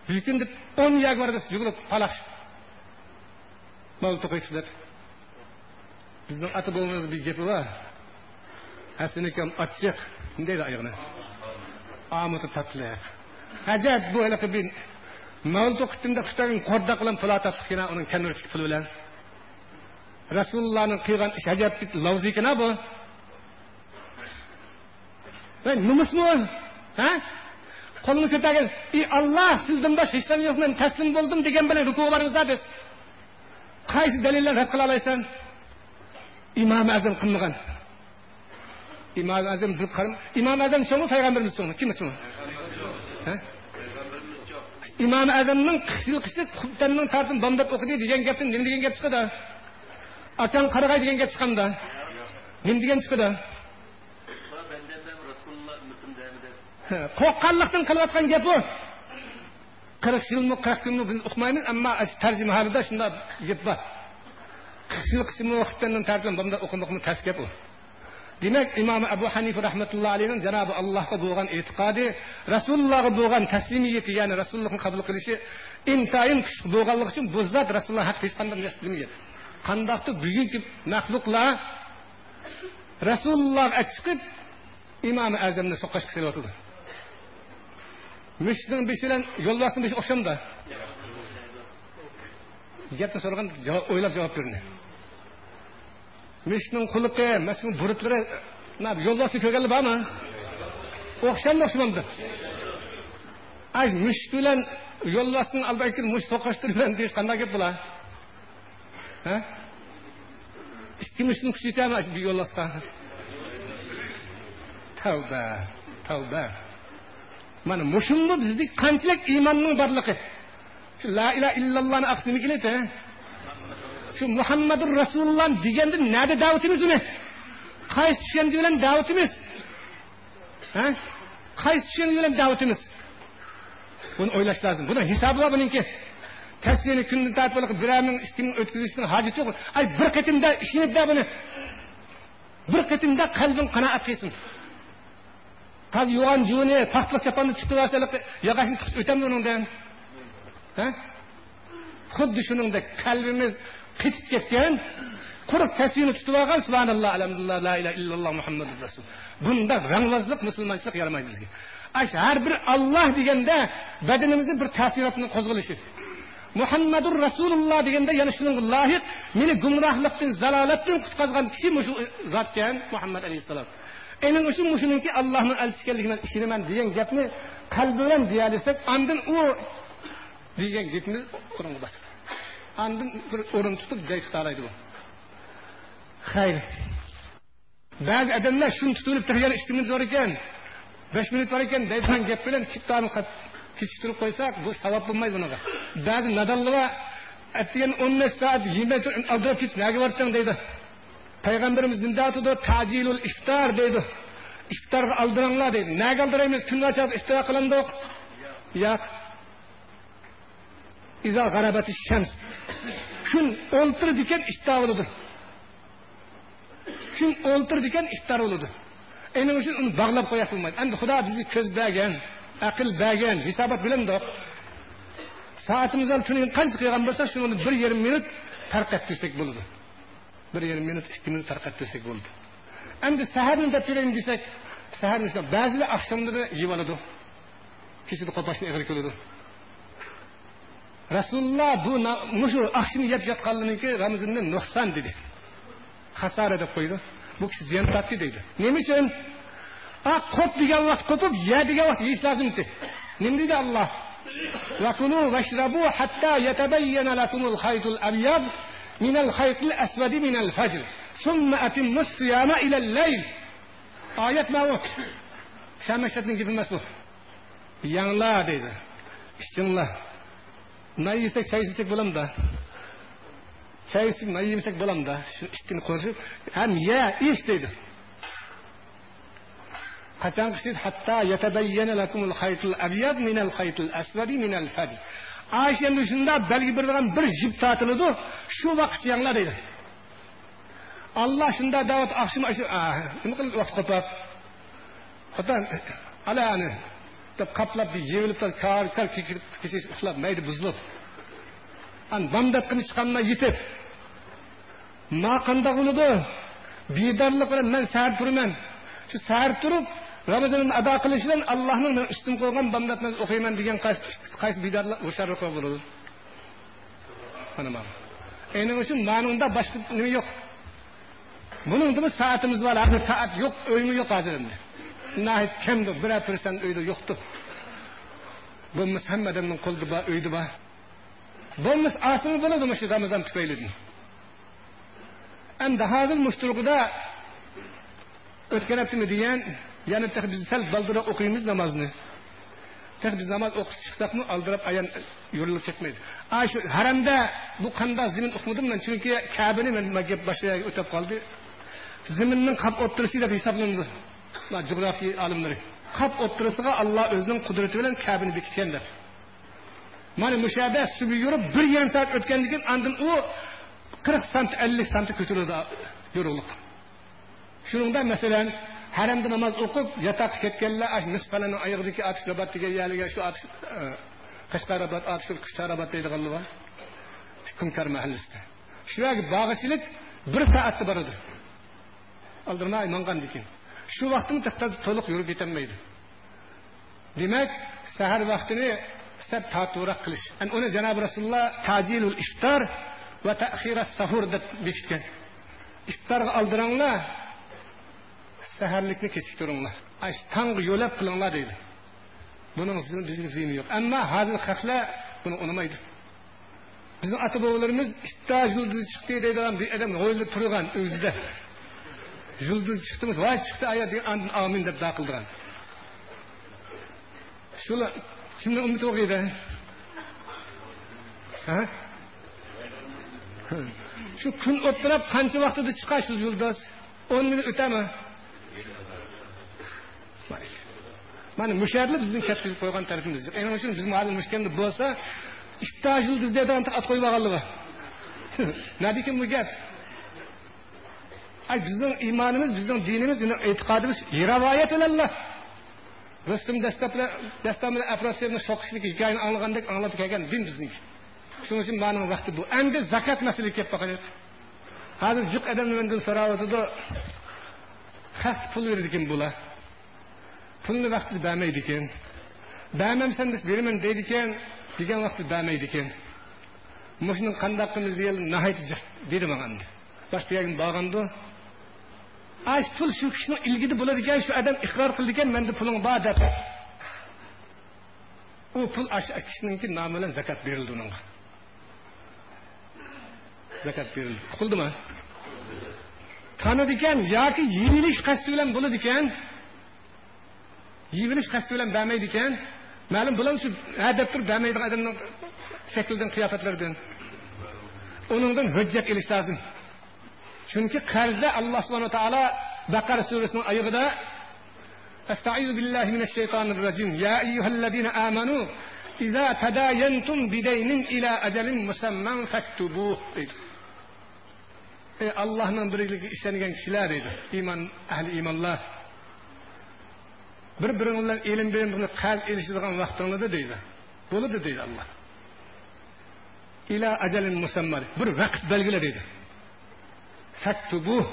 bir kunda 10 yak boradi, yugurib palash. Mavlud o'qiydi deb. Bizning ota-bobomiz bir gapi bor. Hasan akam ochiq, deydi oyog'ini. Amati tatlı. Ajab bu hali bir mavlud o'qitdim-da Xitoyning qo'rdoq bilan pul otasiqgina uning konvertlik puli bilan. Rasulullohning qilgan ish ajab bir lavz ekan bu. Va nomusmi? Ha? Qo'lini ko'targan, "Ey Alloh, sizdan boshqa hech kim yo'q, men taslim bo'ldim" degan bilan rukuga boramiz biz. Qaysi dalillar rad qila olasan? İmam Azam qilmagan. İmam Azam bir qaram, İmam Azam cho'ngmi, payg'ambarimiz cho'ngmi? Kim cho'ng? Ha? İmam Azamning qishilqisi xubtanning tartib bomdod o'qidi degan gapdan nima degan gap chiqadi? Akam qarag'ay degan gap chiqanda. Nima degan chiqadi? Qo'rqqanlikdan qilayotgan gap bu. 40 yilmi 40 kunmi biz uqmaymiz, ammo tarjima holida shunday gap bor. 40 yil qismi vaqtdan tarjima bunda o'qimoqmi tas gap u. Demak, Imom Abu Hanifa rahmatullohi alayhining Janobi Allohga bo'lgan e'tiqodi, Rasulullohga bo'lgan taslimiyati, ya'ni Rasulullohni qabul qilishi intayin kuchli bo'lganligi uchun bu zot Rasululloh haqida hech qanday narsa bilmagan. Qandaqdir bugungi maxluqlar Rasulullohga chiqib Imom Azamni so'qashga selyotidi. Mushukning beshi bilan yo'lbarsning beshi o'xshamda. Gapni so'ragan javob o'ylab javob berdi. Mushukning xuliqi, mushukning burutlari, yo'lbarsni ko'rganlar bormi? O'xshamdi, o'xshamdi. Ay mushuk bilan yo'lbarsning oldiga kelib mushuk so'qashtirgan deyish qanday gap bular? Ha? Ikki mushukning kuchi yetami bu yo'lbarsga? Tavba, tavba. Mana mushunmu bizdek qanchalik iymonning borligi. Shu la ilaha illallohni aqli nima keladi? Shu Muhammadur Rasululloh deganda nada da'vatimiz uni? Qaysi tushuncha bilan da'vatimiz? Ha? Qaysi tushuncha bilan da'vatimiz? Buni o'ylash lozim. Buni hisobi bor buningki. Tasvini kunni tortib biror ming, ikki ming o'tkazishning hojati yo'q. Ay bir qatimda ishonib-da buni. Bir qatimda qalbing qanoat qilsin. Taz yo'g'on juvini, paxtliq chaponni tutib olsa, yog'ochni tutib o'tamdi uningdan. Ha? Xuddi shuningdek qalbimiz qetib ketgan, quruq tasvirni tutib olgan subhanalloh, alhamdulillah, la ilaha illalloh Muhammadur Rasul. Bunda rangvazlik, musulmonchilik yaramaydi bizga. Ash har bir Alloh deganda badanimizning bir ta'sirotini qo'zg'alishi. Muhammadur Rasululloh deganda yana shunga loyiq, meni gumrohlikdan, zalolatdan qutqazgan kishi shu zotgan Muhammad alayhissalom. Ening uchun mushuningki Allohning elchisi ekanligidan ishonaman degan gapni qalbi bilan deya olsak, andin u degan gapimiz o'ringa bosadi. Andin bir o'rin tutib joy tuta oladi bu. Xayr. Ba'zi odamlar shuni tutib turgan 2 minut bor ekan, 5 minut bor ekan deydigan gap bilan kitobni kechiktirib qo'ysak, bu savob bo'lmaydi bunaqa. Ba'zi nadonlar atgan 15 soat yemay turib aldirab ketib naga bording deydi. Payg'ambarimiz nima deydi? Tajilul iftor deydi. Iftorga oldiringlar deydi. Naga oldiraymiz? Kun ochadi iftor qilamdiq. Yo'q. İza g'arabati shams. Kun o'ltirdi ekan iftor bo'ladi. Kun o'ltirdi ekan iftor bo'ladi. Ening uchun uni bog'lab qo'yib bo'lmaydi. Endi Xudo bizni ko'z bergan, aql bergan, hisobot bilamdiq. Soatimizni tuning qancha qilgan bo'lsa, shuni 1,5 minut tarqattirsak bo'ladi. 1,5 minut, 2 minut tarqattirsak bo'ldi. Endi saharni deb berayim desak, saharni ba'zilar oqshomda yeb oladi. Kechada qo'pashni ig'ir ko'radi. Rasululloh bu mushu oqshom yeb yotganlarniki Ramazonda nuqson dedi. Xasara deb qo'ydi. Bu kishi ziyon tortdi deydi. Nima uchun? Qo'p degan vaqt qo'pib, ye degan vaqt yeyish lozim dedi. Nima dedi Alloh? Va kulu vashrabu hatta yatabayyana lakumul khaytul abyad minal khaytil asvadi minal fajr. Summa atimmus siyama ilal layl. Oyat ma u? Shamashatning gapi emas bu. Yanglar deydi. Ichinglar. Nay yesak, choy ichsak bo'lamda. Choy ichsak, nay yesak bo'lamda. Shu ikkini qo'shib, ham ye, ich deydi. Qachon qilsangiz, hatta yatabayyana lakumul khaytul abyad minal khaytil asvadi minal fajr. Ayşe'nin shunda belgi beradigan bir jip tortiladi, shu vaqt yanglar deydi. Allah shunda da'vat oqshom nima qilib vaqt qo'pab. Xudo alani deb qaplab bir yevilib kar kar kechish uxlab mayda buzilib. An bomdod qilib chiqqanman yetib. Ma qanday bo'ladi? Bedorlik bilan men sahar turaman. Shu sahar turib Ramazonni ado qilishidan Allohning men ustim qo'ygan bomdodni o'qiyman degan qaysi bedorlik musharraf bo'ladi. Mana mana. Ening uchun ma'nunda boshqa nima yo'q. Bunun da saatimiz var. Hozir soat yo'q, uymi yo'q hozir endi. Nahit kamdi, biror persent uyda yo'qdi. Bo'lmasa hamma odamning qo'lida bor, uyda bor. Bo'lmasa oson bo'ladi shu Ramazon tufaylidan. Endi hozir mushturqida o'tgan haftami degan, yana biz sal baldiroq o'qiymiz namozni. Biz namoz o'qib chiqsaqmi aldirab ayan yo'rilib ketmaydi. A shu haramda bu qanday zimin o'qimadim men, chunki Ka'bani men gap boshqa yerga o'tib qoldi. Ziminning qap o'ttirisi deb hisoblanadi. Coğrafi alimleri. Qap o'ttirisiga Alloh o'zining qudrati bilan Ka'bani bekitgan deb. Mana mushabah suvi yurib 1,5 soat o'tgandan keyin andin u 40 sant 50 sant ko'tarildi yorug'liq. Shuningda masalan haramda namoz o'qib yotoqqa ketganlar ash misqalaning oyog'idagi otish rabat degan yerga shu otish Qashqarobod otish Kucharabat deydiganlar bor. Kumkar mahallasida. Shu yerga bog'ichilik 1 soatda boradi. Aldirmay mangandan keyin. Shu vaqtni to'liq yurib yetolmaydi. Demak, sahar vaqtini sab taturoq qilish. Yani uni Janob Rasululloh tajilul iftor va ta'xiras sahur deb bekitgan. Iftorga oldiringlar, saharlikni kechiktiringlar. Ash tangga yo'lab qilinglar deydi. Buning bizga ziyni yo'q. Ammo hozir xalqlar buni unamaydi. Bizning ota bobolarimiz iftor yulduzi chiqdi deydigan bir odam o'ylab turgan o'zida. Yulduz chiqdimi? Voy chiqdi aya degan andin amin deb da qildirgan. Shular kimni umid o'qiydi? Ha? Shu kun o'ttirib qancha vaqtida chiqar shu yulduz? 10 minut o'tami? Mana musharli bizning katta qo'ygan tarafimiz. Endi uchun biz ma'lum mushkanda bo'lsa, iftor yulduz degan at qo'yib olganligi. Nima bu gap? Ay bizning iymonimiz, bizning dinimiz, bizning e'tiqodimiz rivoyat ilalloh. Rustum dastan bilan Afrosiyobni so'qishlik hikoyani anglagandek anglatib kelgan din bizniki. Shuning uchun mening vaqti bu. Endi zakat masalasi kelib boqaylik. Hozir jiq odam mendan so'rayotidi. Xalq pul beradi ekan bular. Pulni vaqtida bermaydi ekan. Bermamsan deb beraman deydi ekan, degan vaqtida bermaydi ekan. Mushuni qanday qilamiz degan nihoyat jiq dedi menga endi. Boshqa yerga borganda aş pul şu kişinin ilgidi bo'ladigan shu odam iqror qildi ekan, menda puling bor deb. U pul aş kishininki nomi bilan zakat berildi uningga. Zakat berildi. Uqildimi? Tanidi ekan yoki yeyilish qasdi bilan bo'ladi ekan, yeyilish qasdi bilan bermaydi ekan, ma'lum bular shu ha deb turib bermaydigan odamning shaklidan, qiyofatlaridan. Uningdan hujjat ilish lozim. Chunki qarzda Alloh subhanahu va taolo Baqara surasining oyatida Estaizu billahi minash shaytonir rojim. Ya ayyuhallazina amanu iza tadayantum bidaynin ila ajalin musamman faktubuh deydi. Ey Allohning birligiga ishongan kishilar deydi. Iymon ahli iymonlar bir-biring bilan ilm bilim bilan qarz elishadigan vaqtingizda deydi. Bo'ladi deydi Alloh. Ila ajalin musamman. Bir vaqt belgila deydi. Faktubuh.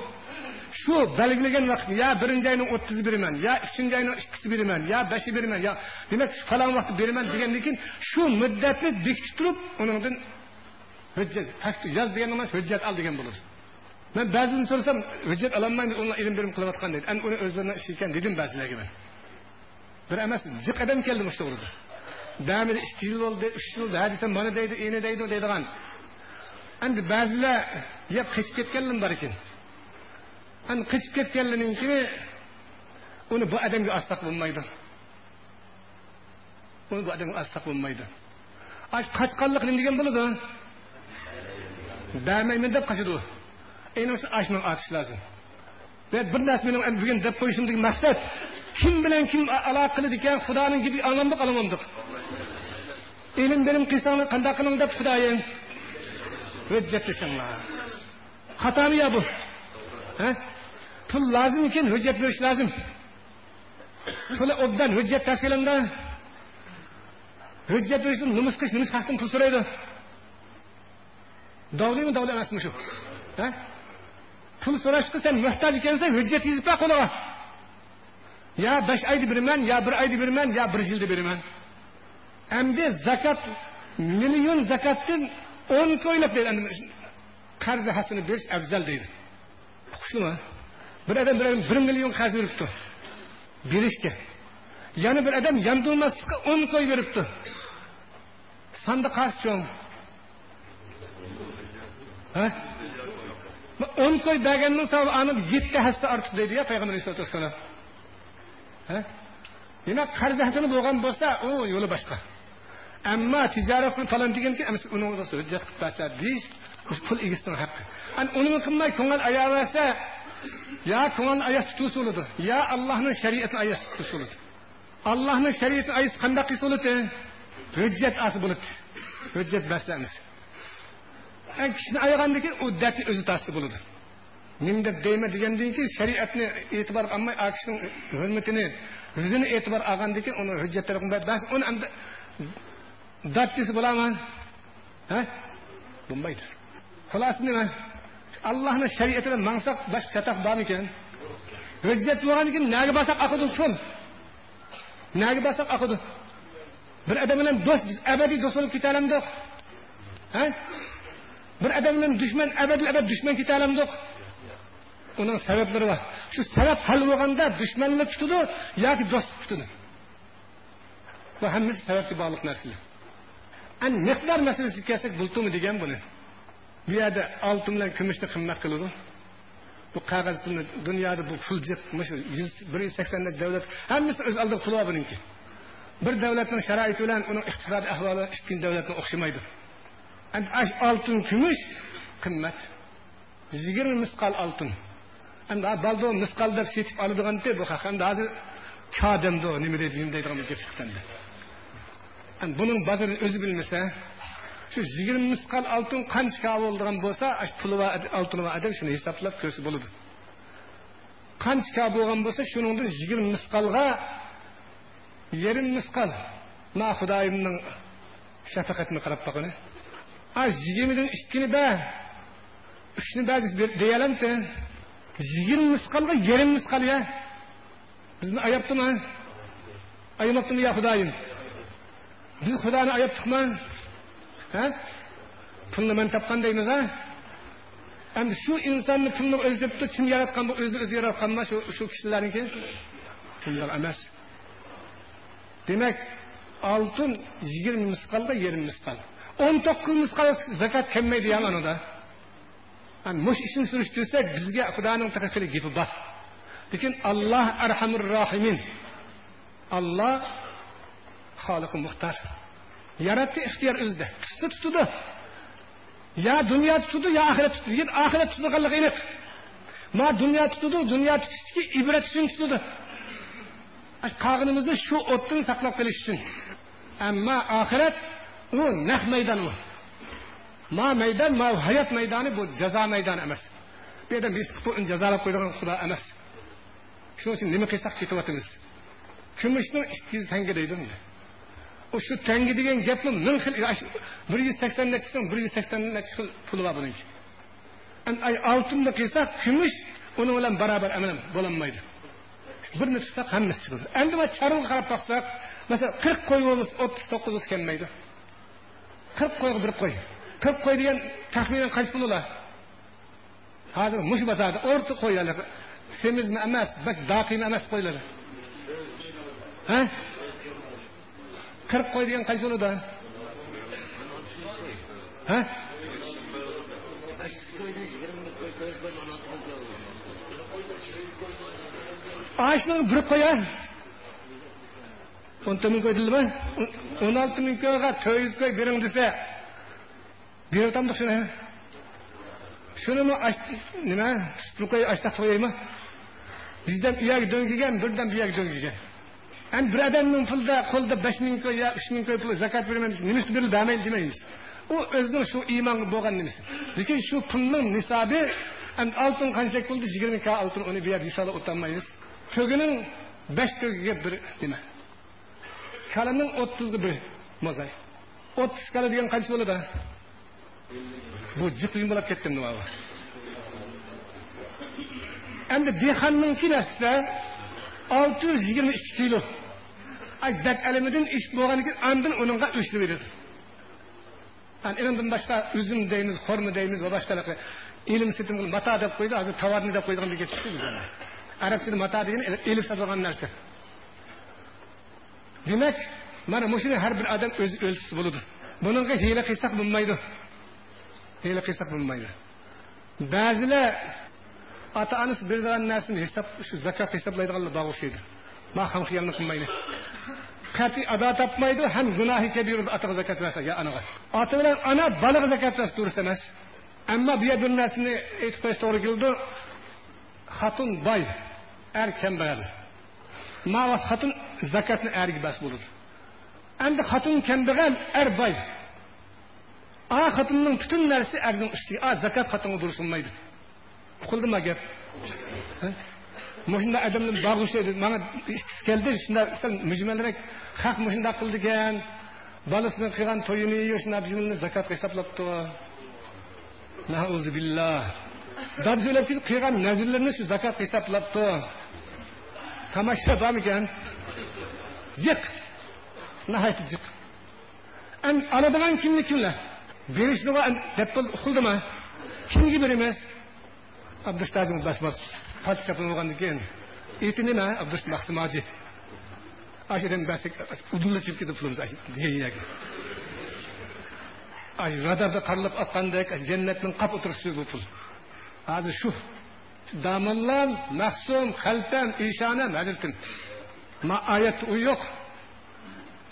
Shu belgilagan vaqt ya 1-oyning 30 beraman, ya 3-oyning 2 beraman, ya 5 beraman, ya demak shu falon vaqt beraman degandan keyin shu muddatni bekitib turib, uningdan hujjat, faktu yoz degan emas, hujjat ol degan bo'ladi. Men ba'zini so'rasam, hujjat ololmayman, ular ilm bilim qilayotgan deydi. An uni o'zlarining ishi ekan dedim ba'zilarga men. Bir emas, jiq odam keldi shu to'g'rida. Damir 2 yil bo'ldi, 3 yil bo'ldi, ha desam mana deydi, eni deydi deydigan. Endi ba'zilar yeb qochib ketganlar bor ekan. Endi qochib ketganlarninkini uni bu odamga asloq bo'lmaydi. Uni bu odamga asloq bo'lmaydi. Ash qochqanlik nima degan bo'ladi? Bermayman deb qochadi u. Endi o'sha ashni otish lozim. Ve bir narsa mening bugun deb qo'yishimdagi maqsad kim bilan kim aloqa qiladi ekan, Xudoning gapiga anglamdiq, anglamamdiq. Ilm bilim qilsanglar qanday qiling deb Xudoyim hujjat desanglar. Xatomi ya bu? Ha? Pul lozim ekan, hujjat berish lozim. Pul obdan hujjat tashkilanda hujjat berishni nima qilish, nima haqdan pul so'raydi. Davlimi, davlat emasmi shu? Ha? Pul so'rashga sen muhtoj ekansan, hujjat yozib ber qo'liga. Ya 5 oyda beraman, ya 1 oyda beraman, ya 1 yilda beraman. Endi zakat million zakatdan 10 ko'ylab deydi. Endi qarz hasini berish afzal deydi. Uqishlimi? Bir odam 1 million qarz beribdi. Berishga. Yana bir odam yandurmaslikka 10 qo'y beribdi. Sanda qarz cho'ng. Ha? 10 qo'y berganning savobi aniq 7 hassa ortiq deydi ya Payg'ambar alayhisolatu vassalom. Ha? Demak, qarz hasini bo'lgan bo'lsa, u yo'li boshqa. Ammo tijorat qilib falon deganki, uni hujjat qilib bersa deyish pul egasining haqqi. An uni qilmay ko'ngil ayaversa, ya ko'ngil ayas tutsa bo'ladi, ya Allohning shariatini ayas tutsa bo'ladi. Allah'ın şeriatı ayısı qandaq qilsa bo'ladi? Hujjat ası bo'ladi. Hujjat basamiz. En kishini ayag'andaki u dardni o'zi tasdi bo'ladi. Nim deb deyman degandan keyin shariatni e'tibor olmay, a kishining hurmatini, yuzini e'tibor olgandan keyin uni hujjatlar bas uni endi dard desa bo'ladimi? Ha? Bo'lmaydi. Xulosa nima? Allohning shariatini mangsak boshqa chataq bormikan? Hujjat bo'lgandan keyin naga borsak aqidi pul. Naga borsak aqidi. Bir odam bilan do'st, biz abadiy do'st bo'lib keta olamdiq. Ha? Bir odam bilan dushman, abadil abad dushman keta olamdiq. Uning sabablari bor. Shu sabab hal bo'lganda dushmanlik tutadi yoki do'stlik tutadi. Bu hammasi sababga bog'liq narsalar. An miqdor masalasiga kelsak, bultumi degan buni. Bu yerda oltin bilan kumushni qimmat qiladi. Bu qog'oz pulni dunyoda bu pul jiq, 180 davlat hammasi o'z oldiga puli bor buningki. Bir davlatning sharoiti bilan uning iqtisodiy ahvoli ikkinchi davlatning o'xshamaydi. Endi oltin kumush qimmat. 20 misqal oltin. Endi baldo misqal deb setib oladigan bu haq. Endi hozir kademdo nima deydi, nima deydigan gap chiqdi endi. Endi buning bozorini o'zi bilmasa, shu 20 misqal oltin qancha ka bo'ladigan bo'lsa, puli va oltini va adam shuni hisoblab ko'rsa bo'ladi. Qancha ka bo'lgan bo'lsa, shuningdan 20 misqalga yarim misqal. Ma Xudoyimning shafaqatini qarab boqini. A 20dan 2ni ba, 3ni ba deyalamti. 20 misqalga yarim misqal ya. Bizni ayabdimi? Ayamabdimi ya Xudoyim? Biz Xudoni ayabdiqmi? Ha? Pulni men topgan deymiz ha? Endi shu insonni pulni o'zi debdi, kim yaratgan bu o'zini o'zi yaratganmi shu kishilarniki? Pullar emas. Demak, oltin 20 misqalga yarim misqal. 19 misqal zakat kelmaydi ya anada. Yani mush ishini surishtirsak bizga Xudoning taqdiri gapi bor. Lekin Alloh arhamur rohimin. Alloh xoliqi muxtor. Yaratdi ixtiyor o'zida. Tutsa tutadi. Ya dunyo tutadi, ya oxirat tutadi. Yer oxirat tutadiganligi aniq. Ma dunyo tutadi, dunyo tutishdiki ibrat uchun tutadi. Qog'inimizni shu o'tdan saqlab qolish uchun. Ammo oxirat u naq maydon u. Ma maydon, ma hayot maydoni bu jazo maydoni emas. Bu yerda biz uni jazolab qo'yadigan Xudo emas. Shuning uchun nima qilsak ketyapmiz. Kumushning 200 tanga deydi endi. O shu tanga degan gapni ming xil 180 necha so'm, 180 necha xil puli bor buningki. Endi ay oltinni qilsak, kumush uning bilan barobar amal bo'lolmaydi. Birini tutsak hammasi chiqadi. Endi va chorvaga qarab boqsak, masalan 40 qo'y bo'lsa 39 bo'lsa kelmaydi. 40 qo'yga bir qo'y. 40 qo'y degan taxminan qancha pul ular? Hozir mush bozorda o'rta qo'ylar, semizmi emas, bak daqiymi emas qo'ylar. Ha? 40 qo'y degan qancha bo'ladi? Ha? Ağaçların bir qo'ya 10 ming qo'y dedimi? 16 ming qo'yga 400 qo'y bering desa, beratamdiq shuni. Shunimi nima? Bir qo'y açtaq qo'yaymi? Bizdan u yerga do'ngigan, birdan bu yerga do'ngigan. Endi bir odamning pulda qo'lda 5 ming qo'y yo 3 ming qo'y pul zakat beraman desa, nimasi berildi bermaydi demaymiz. U o'zining shu iymonga bo'lgan nimasi. Lekin shu pulning nisobi endi oltin qancha bo'ldi? 20 k oltin uni bu yerda hisoblab o'tolmaymiz. To'gining 5 to'giga bir nima. Kalaning 30ga bir mozay. 30 kala degan qancha bo'ladi? Bu jiqlim bo'lib ketdi nima bu? Endi dehqonning narsa 622 kilo. Ay dak alamidan ish bo'lgan ekan, andin uningga o'chirib beradi. Yani undan boshqa uzum deymiz, xurma deymiz va boshqalar ilm setim qilib mato deb qo'ydi, hozir tovarni deb qo'ydigan bir gap chiqdi bizga. Arabchada mato degan elib sotilgan narsa. Demak, mana shuni har bir odam o'zi o'lchisi bo'ladi. Buningga hiyla qilsak bo'lmaydi. Hiyla qilsak bo'lmaydi. Ba'zilar ota-onasi beradigan narsani hisob, shu zakat hisoblaydiganlar bor o'xshaydi. Ma ham xiyolni qilmaydi. Qat'iy ado topmaydi, ham gunohi kabir otaga zakat bersa ya onaga. Ota bilan ona bolaga zakat bersa durust emas. Ammo bu yerda bir narsani aytib qo'yish to'g'ri keldi. Xotun boy, er kambag'al. Ma xotin zakatni erga bas bo'ladi. Endi xotin kambag'al, er boy. A xotinning butun narsasi erning ustiga, a zakat xotinga durust bo'lmaydi. Uqildimi gap? Mushunda odamlar bog'ishadi. Mana ikkisi keldi, shunda sal mujmalroq haq mushunda qildi ekan. Bolasini qilgan to'yini shunda bizimni zakatga hisoblabdi. Nauzubillah. Dad o'lib ketib qilgan nazrlarni shu zakatga hisoblabdi. Tomosha bormikan? Jiq. Nihoyat jiq. An oladigan kimni kimlar? Berishni deb uqildimi? Kimga beramiz? Abdustajim bas podsho bo'lgandan keyin eti nima? Abdush Maqsimaji. Ashidan basik udunlashib ketib pulimiz degan. Ay radarda qarlab otgandek jannatning qap o'tirishi bu pul. Hozir shu damonlam, mahsum, xaltam, ishonam, hazratim. Ma oyat u yo'q.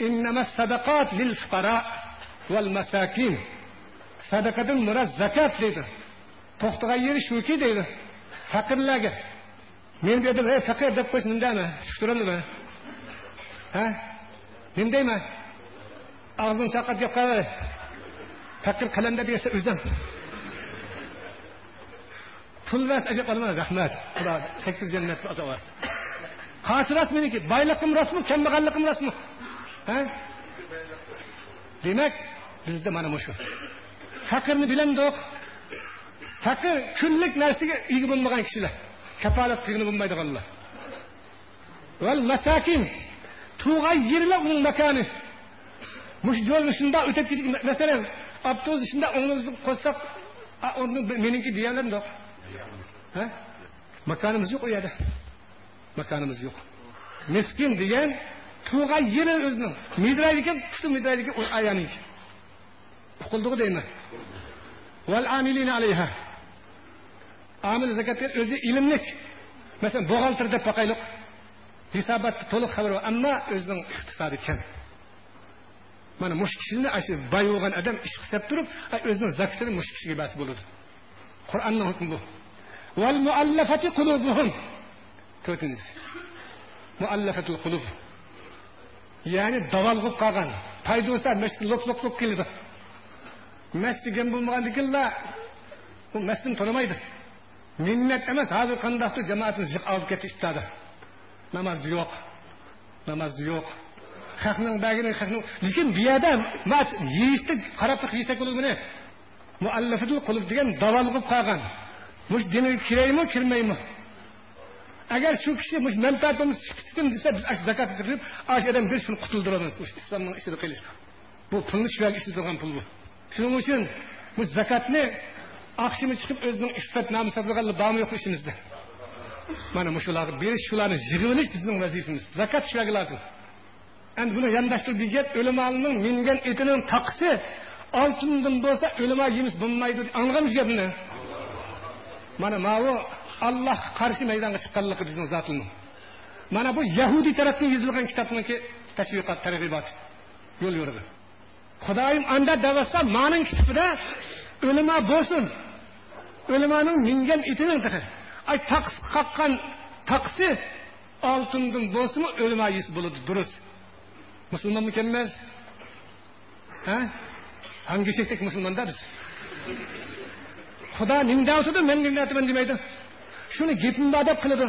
Innama sadaqat lil fuqara val masakin. Sadaqadan murad zakat deydi. To'xtagan yeri shuki deydi. Faqirlarga. Men bu yerda ey faqir deb qo'yish nimdami? Tushuntiramdimi? Ha? Nim deyman? Og'zing chaqat gap qiladi. Faqir qalamda desa o'zim. Pul vas ajab olma, rahmat. Xudo sakkiz jannatni azob olsin. Qaysi rost meniki? Boyligim rostmi, kambag'alligim rostmi? Ha? Demak, bizda mana shu. Faqirni bilamdiq. Faqir kunlik narsaga ega bo'lmagan kishilar. Kafolat qilgani bo'lmaydiganlar. Val masakin tug'an yerlar uning makoni. Mush yo'lni shundoq o'tib ketdik. Masalan, avtobus shundoq o'ngimizni qo'ysak, o'rni meniki deganlardoq. Ha? Makonimiz yo'q u yerda. Makonimiz yo'q. Miskin degan tug'an yeri o'zining. Midraydi ekan, puti midraydi ekan, ayaniki. Uqildi deyman. Val amilina alayha. Amil zakat o'zi ilmlik. Masalan, buxgalter deb boqaylik. Hisobotda to'liq xabar bor, ammo o'zining iqtisodi kam. Mana mush kishini shu boy bo'lgan odam ish qilib turib, o'zining zakatini mush kishiga bas bo'ladi. Qur'onning hukmi bu. Val muallafati qulubuhum. To'rtinchisi. Muallafatul qulub. Ya'ni davolg'ib qolgan, paydo bo'lsa masjid lo'q-lo'q keladi. Masjidga bo'lmagandikinlar u masjidni tonimaydi. Minnat emas, hozir qandaqdir jamoatimiz jiq olib ketdi iftorda. Namoz yo'q. Namoz yo'q. Haqning bagini haqning, lekin bu yerda yeyishni qarab turib yesak bo'ladi. Muallafatul qulub degan davolg'ib qolgan. Mush dinga kiraymi, kirmaymi? Agar shu kishi mush manfaatimiz chiqib ketsin desa, biz ash zakatni chiqarib, ash odam biz shuni qutuldiramiz. O'sha islomning ishida qilish. Bu pulni shu yerga ishlatilgan pul bu. Shuning uchun bu zakatni oqshimi chiqib o'zining iffat nomi sotilganlar bormi yo'q ishimizda. Mana shularni berish, shularni yig'ib bizning vazifamiz. Zakat shu yerga lozim. Endi buni yondashtirib bir gap, o'limaning mingan etining taqsi oltindan bo'lsa o'lima yemis bo'lmaydi. Anglaganmiz gapni. Mana bu Allohga qarshi maydonga chiqqanligi bizning zotimiz. Mana bu Yahudi tarafdan yozilgan kitobningki tashviqot targ'ibot yo'l yo'rig'i. Xudoyim anda davasa maning kitobida o'lima bo'lsin. O'limaning mingan itining taqi. Ay taqs qaqqan taqsi oltindan bo'lsinmi o'lima yis bo'ladi durust. Musulmonmi ekanmiz? Ha? Hangi sheklik musulmonda biz? Xudo nimda o'tadi, men nimda o'taman demaydi. Shuni gapim bor deb qiladi.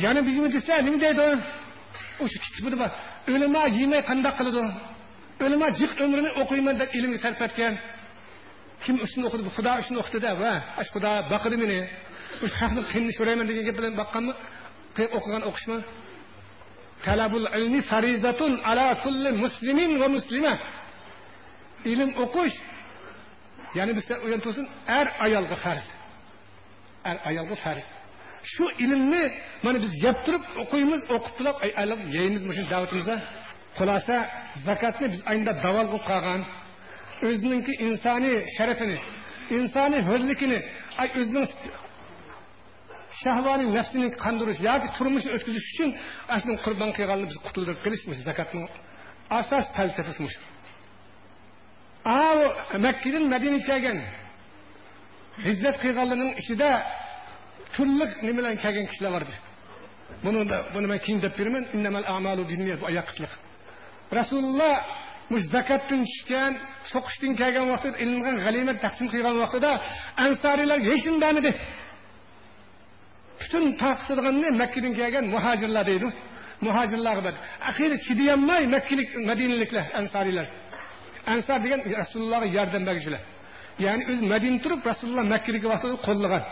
Yana bizni desa nima deydi? O'sha kitobida bor. O'lima yemay qandoq qiladi? O'lima jiq umrini o'qiyman deb ilmga sarf etgan. Kim uchun o'qidi? Xudo uchun o'qidi va ash Xudo baqidi meni. O'sha haqni qilni so'rayman degan gap bilan boqqanmi? O'qigan o'qishmi? Talabul ilmi farizatun ala kulli muslimin va muslima. Ilm o'qish, ya'ni bizlar uyan tursin, er ayolga farz. Er ayolga farz. Shu ilmni mana biz yeb turib o'qiymiz, o'qib turib ayolga yeymiz shu da'vatimizda. Xulosa, zakatni biz ayında davol qilib qolgan, o'zininki insoniy sharafini, insoniy hurlikini, ay o'zining shahvoniy nafsini qandirish yoki turmushni o'tkazish uchun ashuni qurbon qilganni biz qutuldirib qilish zakatning asos falsafasi shu. Makkadan Madinaga kelgan hijrat qilganlarning ichida turli nimalar kelgan kishilar bor edi. Bunu ben keyin deb beraman. Innamal a'malu binniyat, bu oyoq qisliq. Rasululloh mush zakotdan tushgan, so'qishdan kelgan vaqtida ilingan g'animat taqsim qilgan vaqtida ansariylar hech kim bermadi. Butun taqsirganni Makkadan kelgan muhojirlar deydi. Muhojirlarga berdi. Axiri chidayolmay Makkalik, Madinaliklar, ansariylar. Ansar degan Rasulullohga yordam berguchilar. Ya'ni o'zi Madina turib Rasululloh Makkadagi vaqtida qo'llagan.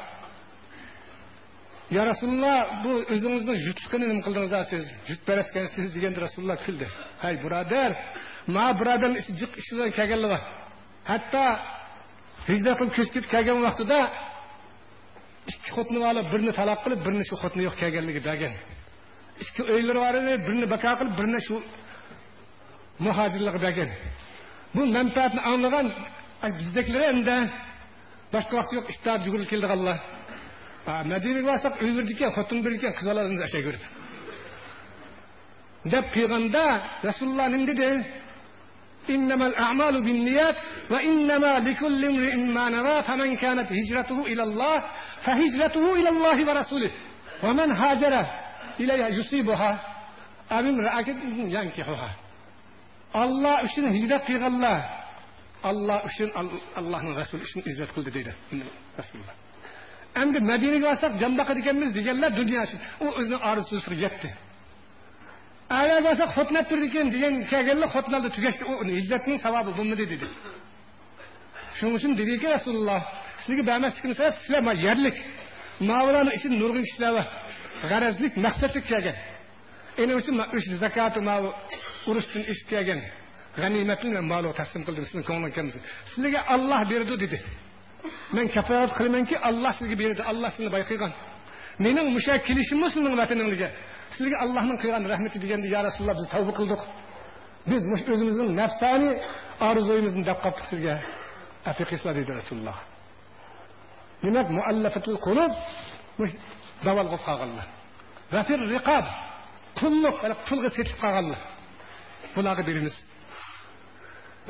Ya Rasululloh, bu o'zingizning yutqini nima qildingiz siz? Yut beraskansiz deganda Rasululloh kuldi. Hay birodar, ma birodarning ishi jiq ishidan kelganlar. Hatto hijrat qilib ko'chib ketib kelgan vaqtida ikki xotini olib, birini taloq qilib, birini shu xotini yo'q kelganligi bergan. Ikki uylari bor edi, birini bako qilib, birini shu muhojirlarga bergan. Bu manfaatni anglagan bizdekilari endi boshqa vaqt yo'q, iftor yugurib keldiganlar. Madinaga borsak uy berdi ekan, xotin berdi ekan, qiz olamiz asha ko'rib. Deb qilganda Rasululloh nima dedi? Innamal a'malu binniyat va innama likulli imri'in ma nawa faman kanat hijratuhu ila Alloh fa hijratuhu ila Alloh va rasulih va man hajara ilayha yusibuha aw imra'atin yankihuha. Alloh uchun hijrat qilganlar Alloh uchun, Allohning rasuli uchun hijrat qildi deydi Rasululloh. Endi Madinaga borsak jon boqar ekanmiz deganlar dunyo uchun, u o'zining orzusiga yetdi. Agar borsak xotinab turdi ekan degan kelganlar xotinlarda tugashdi, u hijratning savobi bo'lmadi dedi. Shuning uchun dediki Rasululloh, sizga bermasligini sabab sizlar ma yerlik, mavlani ichida nurg'un kishilar bor, g'arazlik, maqsadlik kelgan. Endi uchun ma uch zakoti ma urushdan ish kelgan g'animatni men mol taslim qildim, sizning ko'nglingiz kelmasin. Sizlarga Alloh berdi dedi. Men kafolat qilamanki Alloh sizga berdi, Alloh sizni boy qilgan. Mening musha kelishim sizning vataningizga. Sizlarga Allohning qilgan rahmati deganda ya Rasululloh biz tavba qildik. Biz mush o'zimizning nafsoniy orzuyimizni deb qoldik sizga. Afi qilsizlar dedi Rasululloh. Demak, muallafatul qulub mush davolga qolganlar. Va fir riqab qulluq, pulga setilib qolganlar. Bularga beramiz.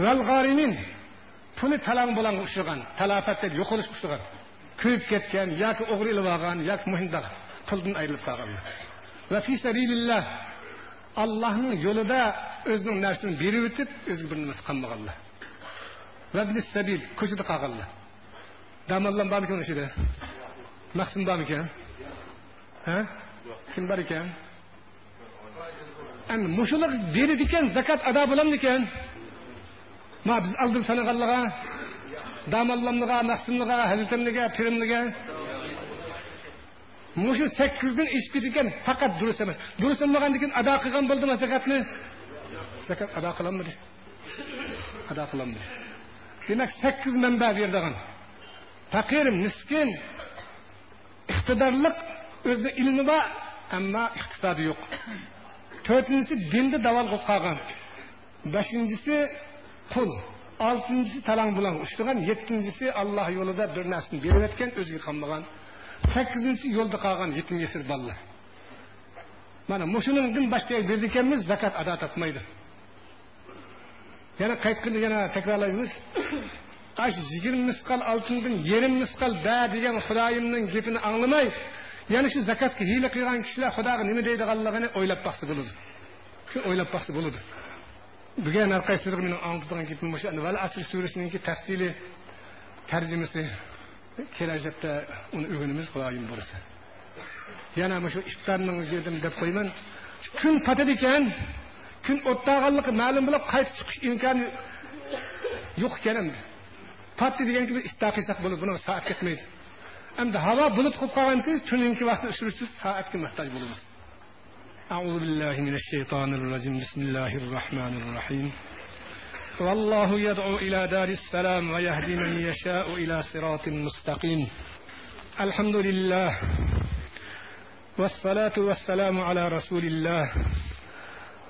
Val g'arimin puli talang bulang ushirgan, talafat deb yo'qolish ushirgan, kuyib ketgan yoki o'g'ri ilib olgan yoki mushundaq puldan ayrilib qolganlar. Va fi sabilillah Allohning yo'lida o'zining narsasini berib o'tib, o'ziga bir nimasi qolmaganlar. Va bis sabil ko'chada qolganlar. Damallan bormikan o'shida? Maqsum bormikan? Ha? Kim bor ekan? Endi mushular beradi ekan, zakat ado bo'lamdikan? Ma biz oldin sanaganlarga, damallamliga, maqsumliga, hazratimliga, pirimliga mushu 8dan ish ekan, faqat durust emas. Durust bo'lmagandan keyin ado qilgan bo'ldimi zakatni? Zakat ado qilolmadi. Ado qilolmadi. Demak, 8 manba berdigan. Faqir, miskin, iqtidorliq, o'zi ilmi bor, ammo iqtisodi yo'q. 4-inchisi dinda davol qilib qolgan. 5-inchisi qul, 6-inchisi talang bulang ushtirgan, 7-inchisi Alloh yo'lida bir narsani berib etgan, o'ziga qolmagan. 8-inchisi yo'lda qolgan yetim yesir bolalar. Mana mushuningdan boshqa berdi ekanmiz, zakat ado topmaydi. Yana qayt qilib yana takrorlaymiz. Ash 20 misqal oltindan yarim misqal ba degan Xudoyimning gapini anglamay, yana shu zakatga hiyla qilgan kishilar Xudoga nima deydiganligini o'ylab boqsa bo'ladi. Shu o'ylab boqsa bo'ladi. Bugun har qaysisiga mening anglatgan gapim o'sha Val asr surasininki tafsili tarjimasi kelajakda uni o'rganamiz Xudoyim bo'lsa. Yana shu iftorning dedim deb qo'yman. Kun patadi ekan, kun o'ttag'anligi ma'lum bo'lib qaytib chiqish imkoni yo'q ekan endi. Patdi degan biz iftor qilsak bo'ladi, buni soat ketmaydi. Endi havo bulut qilib qolganki, tunninki vaqtni ushirishsiz soatga muhtoj bo'lamiz. أعوذ بالله من الشيطان الرجيم بسم الله الرحمن الرحيم والله يدعو إلى دار السلام ويهدي من يشاء إلى صراط مستقيم الحمد لله والصلاة والسلام على رسول الله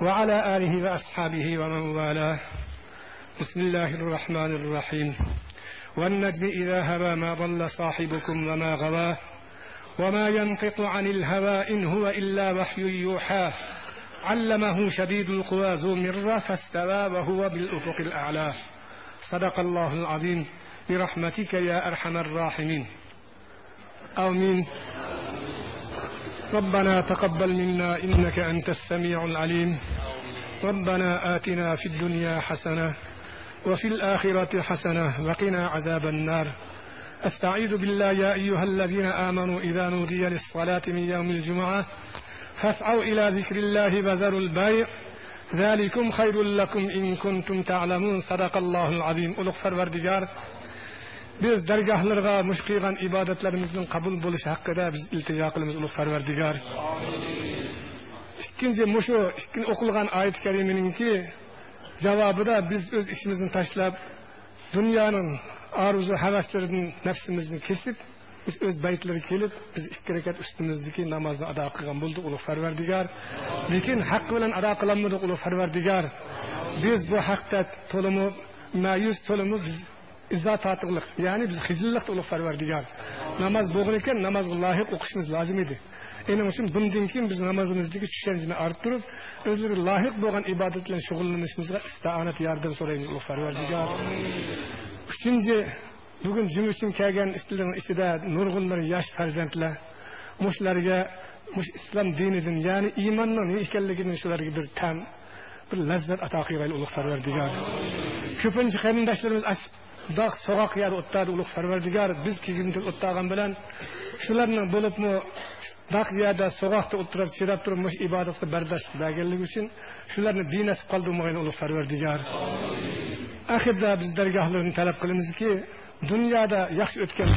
وعلى آله وأصحابه ومن والاه بسم الله الرحمن الرحيم والنجم إذا هوى ما ضل صاحبكم وما غوى وما ينطق عن الهوى إن هو إلا وحي يوحى علمه شديد القوى ذو مرة فاستوى وهو بالأفق الأعلى صدق الله العظيم برحمتك يا أرحم الراحمين آمين. ربنا تقبل منا إنك أنت السميع العليم. ربنا آتنا في الدنيا حسنة وفي الآخرة حسنة وقنا عذاب النار. أستعيذ بالله يا أيها الذين آمنوا إذا نودي للصلاة من يوم الجمعة فاسعوا إلى ذكر الله وذروا البيع ذلكم خير لكم إن كنتم تعلمون. صدق الله العظيم. Ulug' Parvardigor, biz dargohlarga mush qilgan ibodatlarimizning qabul bo'lishi haqida biz iltijo qilamiz ulug' Parvardigor. Ikkinchi mushu ikkinchi o'qilgan oyat kariminingki javobida biz o'z ishimizni tashlab dunyoning arzu havaslaridan nafsimizni kesib biz o'z baytlariga kelib biz ikki rakat ustimizdagi namozni ado qilgan bo'ldik ulug' Parvardigor. Lekin haq bilan ado qilolmadik ulug' Parvardigor. Biz bu haqda to'limi ma'yus, to'limi biz izo tortiqliq, ya'ni biz xijillik ulug' Parvardigor. Namoz bo'lgan ekan, namozga loyiq o'qishimiz lozim edi. Ening uchun bundan keyin biz namozimizdagi tushunchani orttirib, o'zlari loyiq bo'lgan ibodat bilan shug'ullanishimizga isti'onat yordam so'raymiz ulug' Parvardigor. Uchinchi, bugun juma uchun kelgan ishlarning ichida nurg'unlar yosh farzandlar, mushlarga mush islom dinidan, ya'ni iymonning nima ekanligidan shularga bir ta'm, bir lazzat ato qilg'ay ulug' Parvardigor. Ko'pincha qarindoshlarimiz dog' so'g'oq yerda o'tadi ulug' Parvardigor. Biz kelgin o'ttagan bilan shularning bo'libmi dog' yerda so'g'oqda o'tirib chidab turib mush ibodatga bardoshlik berganligi uchun shularni benasib qoldirmag'in ulug' Parvardigor. Axirda biz dargohlarini talab qilamizki, dunyoda yaxshi o'tgan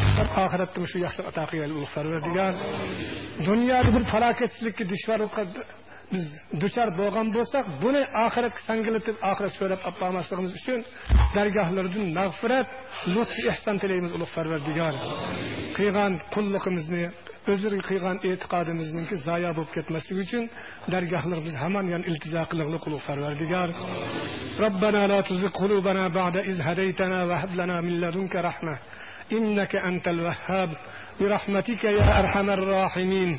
oxiratda shu yaxshi ato qilg'ay ulug' Parvardigor. Dunyoda bir falokatchilikka dushvorlikqa biz duchor bo'lgan bo'lsak, buni oxiratga sangilatib oxirat so'rab olib bormasligimiz uchun dargohlardan mag'firat, lutf ihson tilaymiz ulug' Parvardigor. Qilgan qulluqimizni, o'zlariga qilgan e'tiqodimizningki zoya bo'lib ketmasligi uchun dargohlar biz hamon yan iltijo qilig'liq ulug' Parvardigor. Robbana la tuzigh qulubana ba'da iz hadaytana va hab lana min ladunka rahma innaka antal vahhab bi rahmatika ya arhamar rohimin.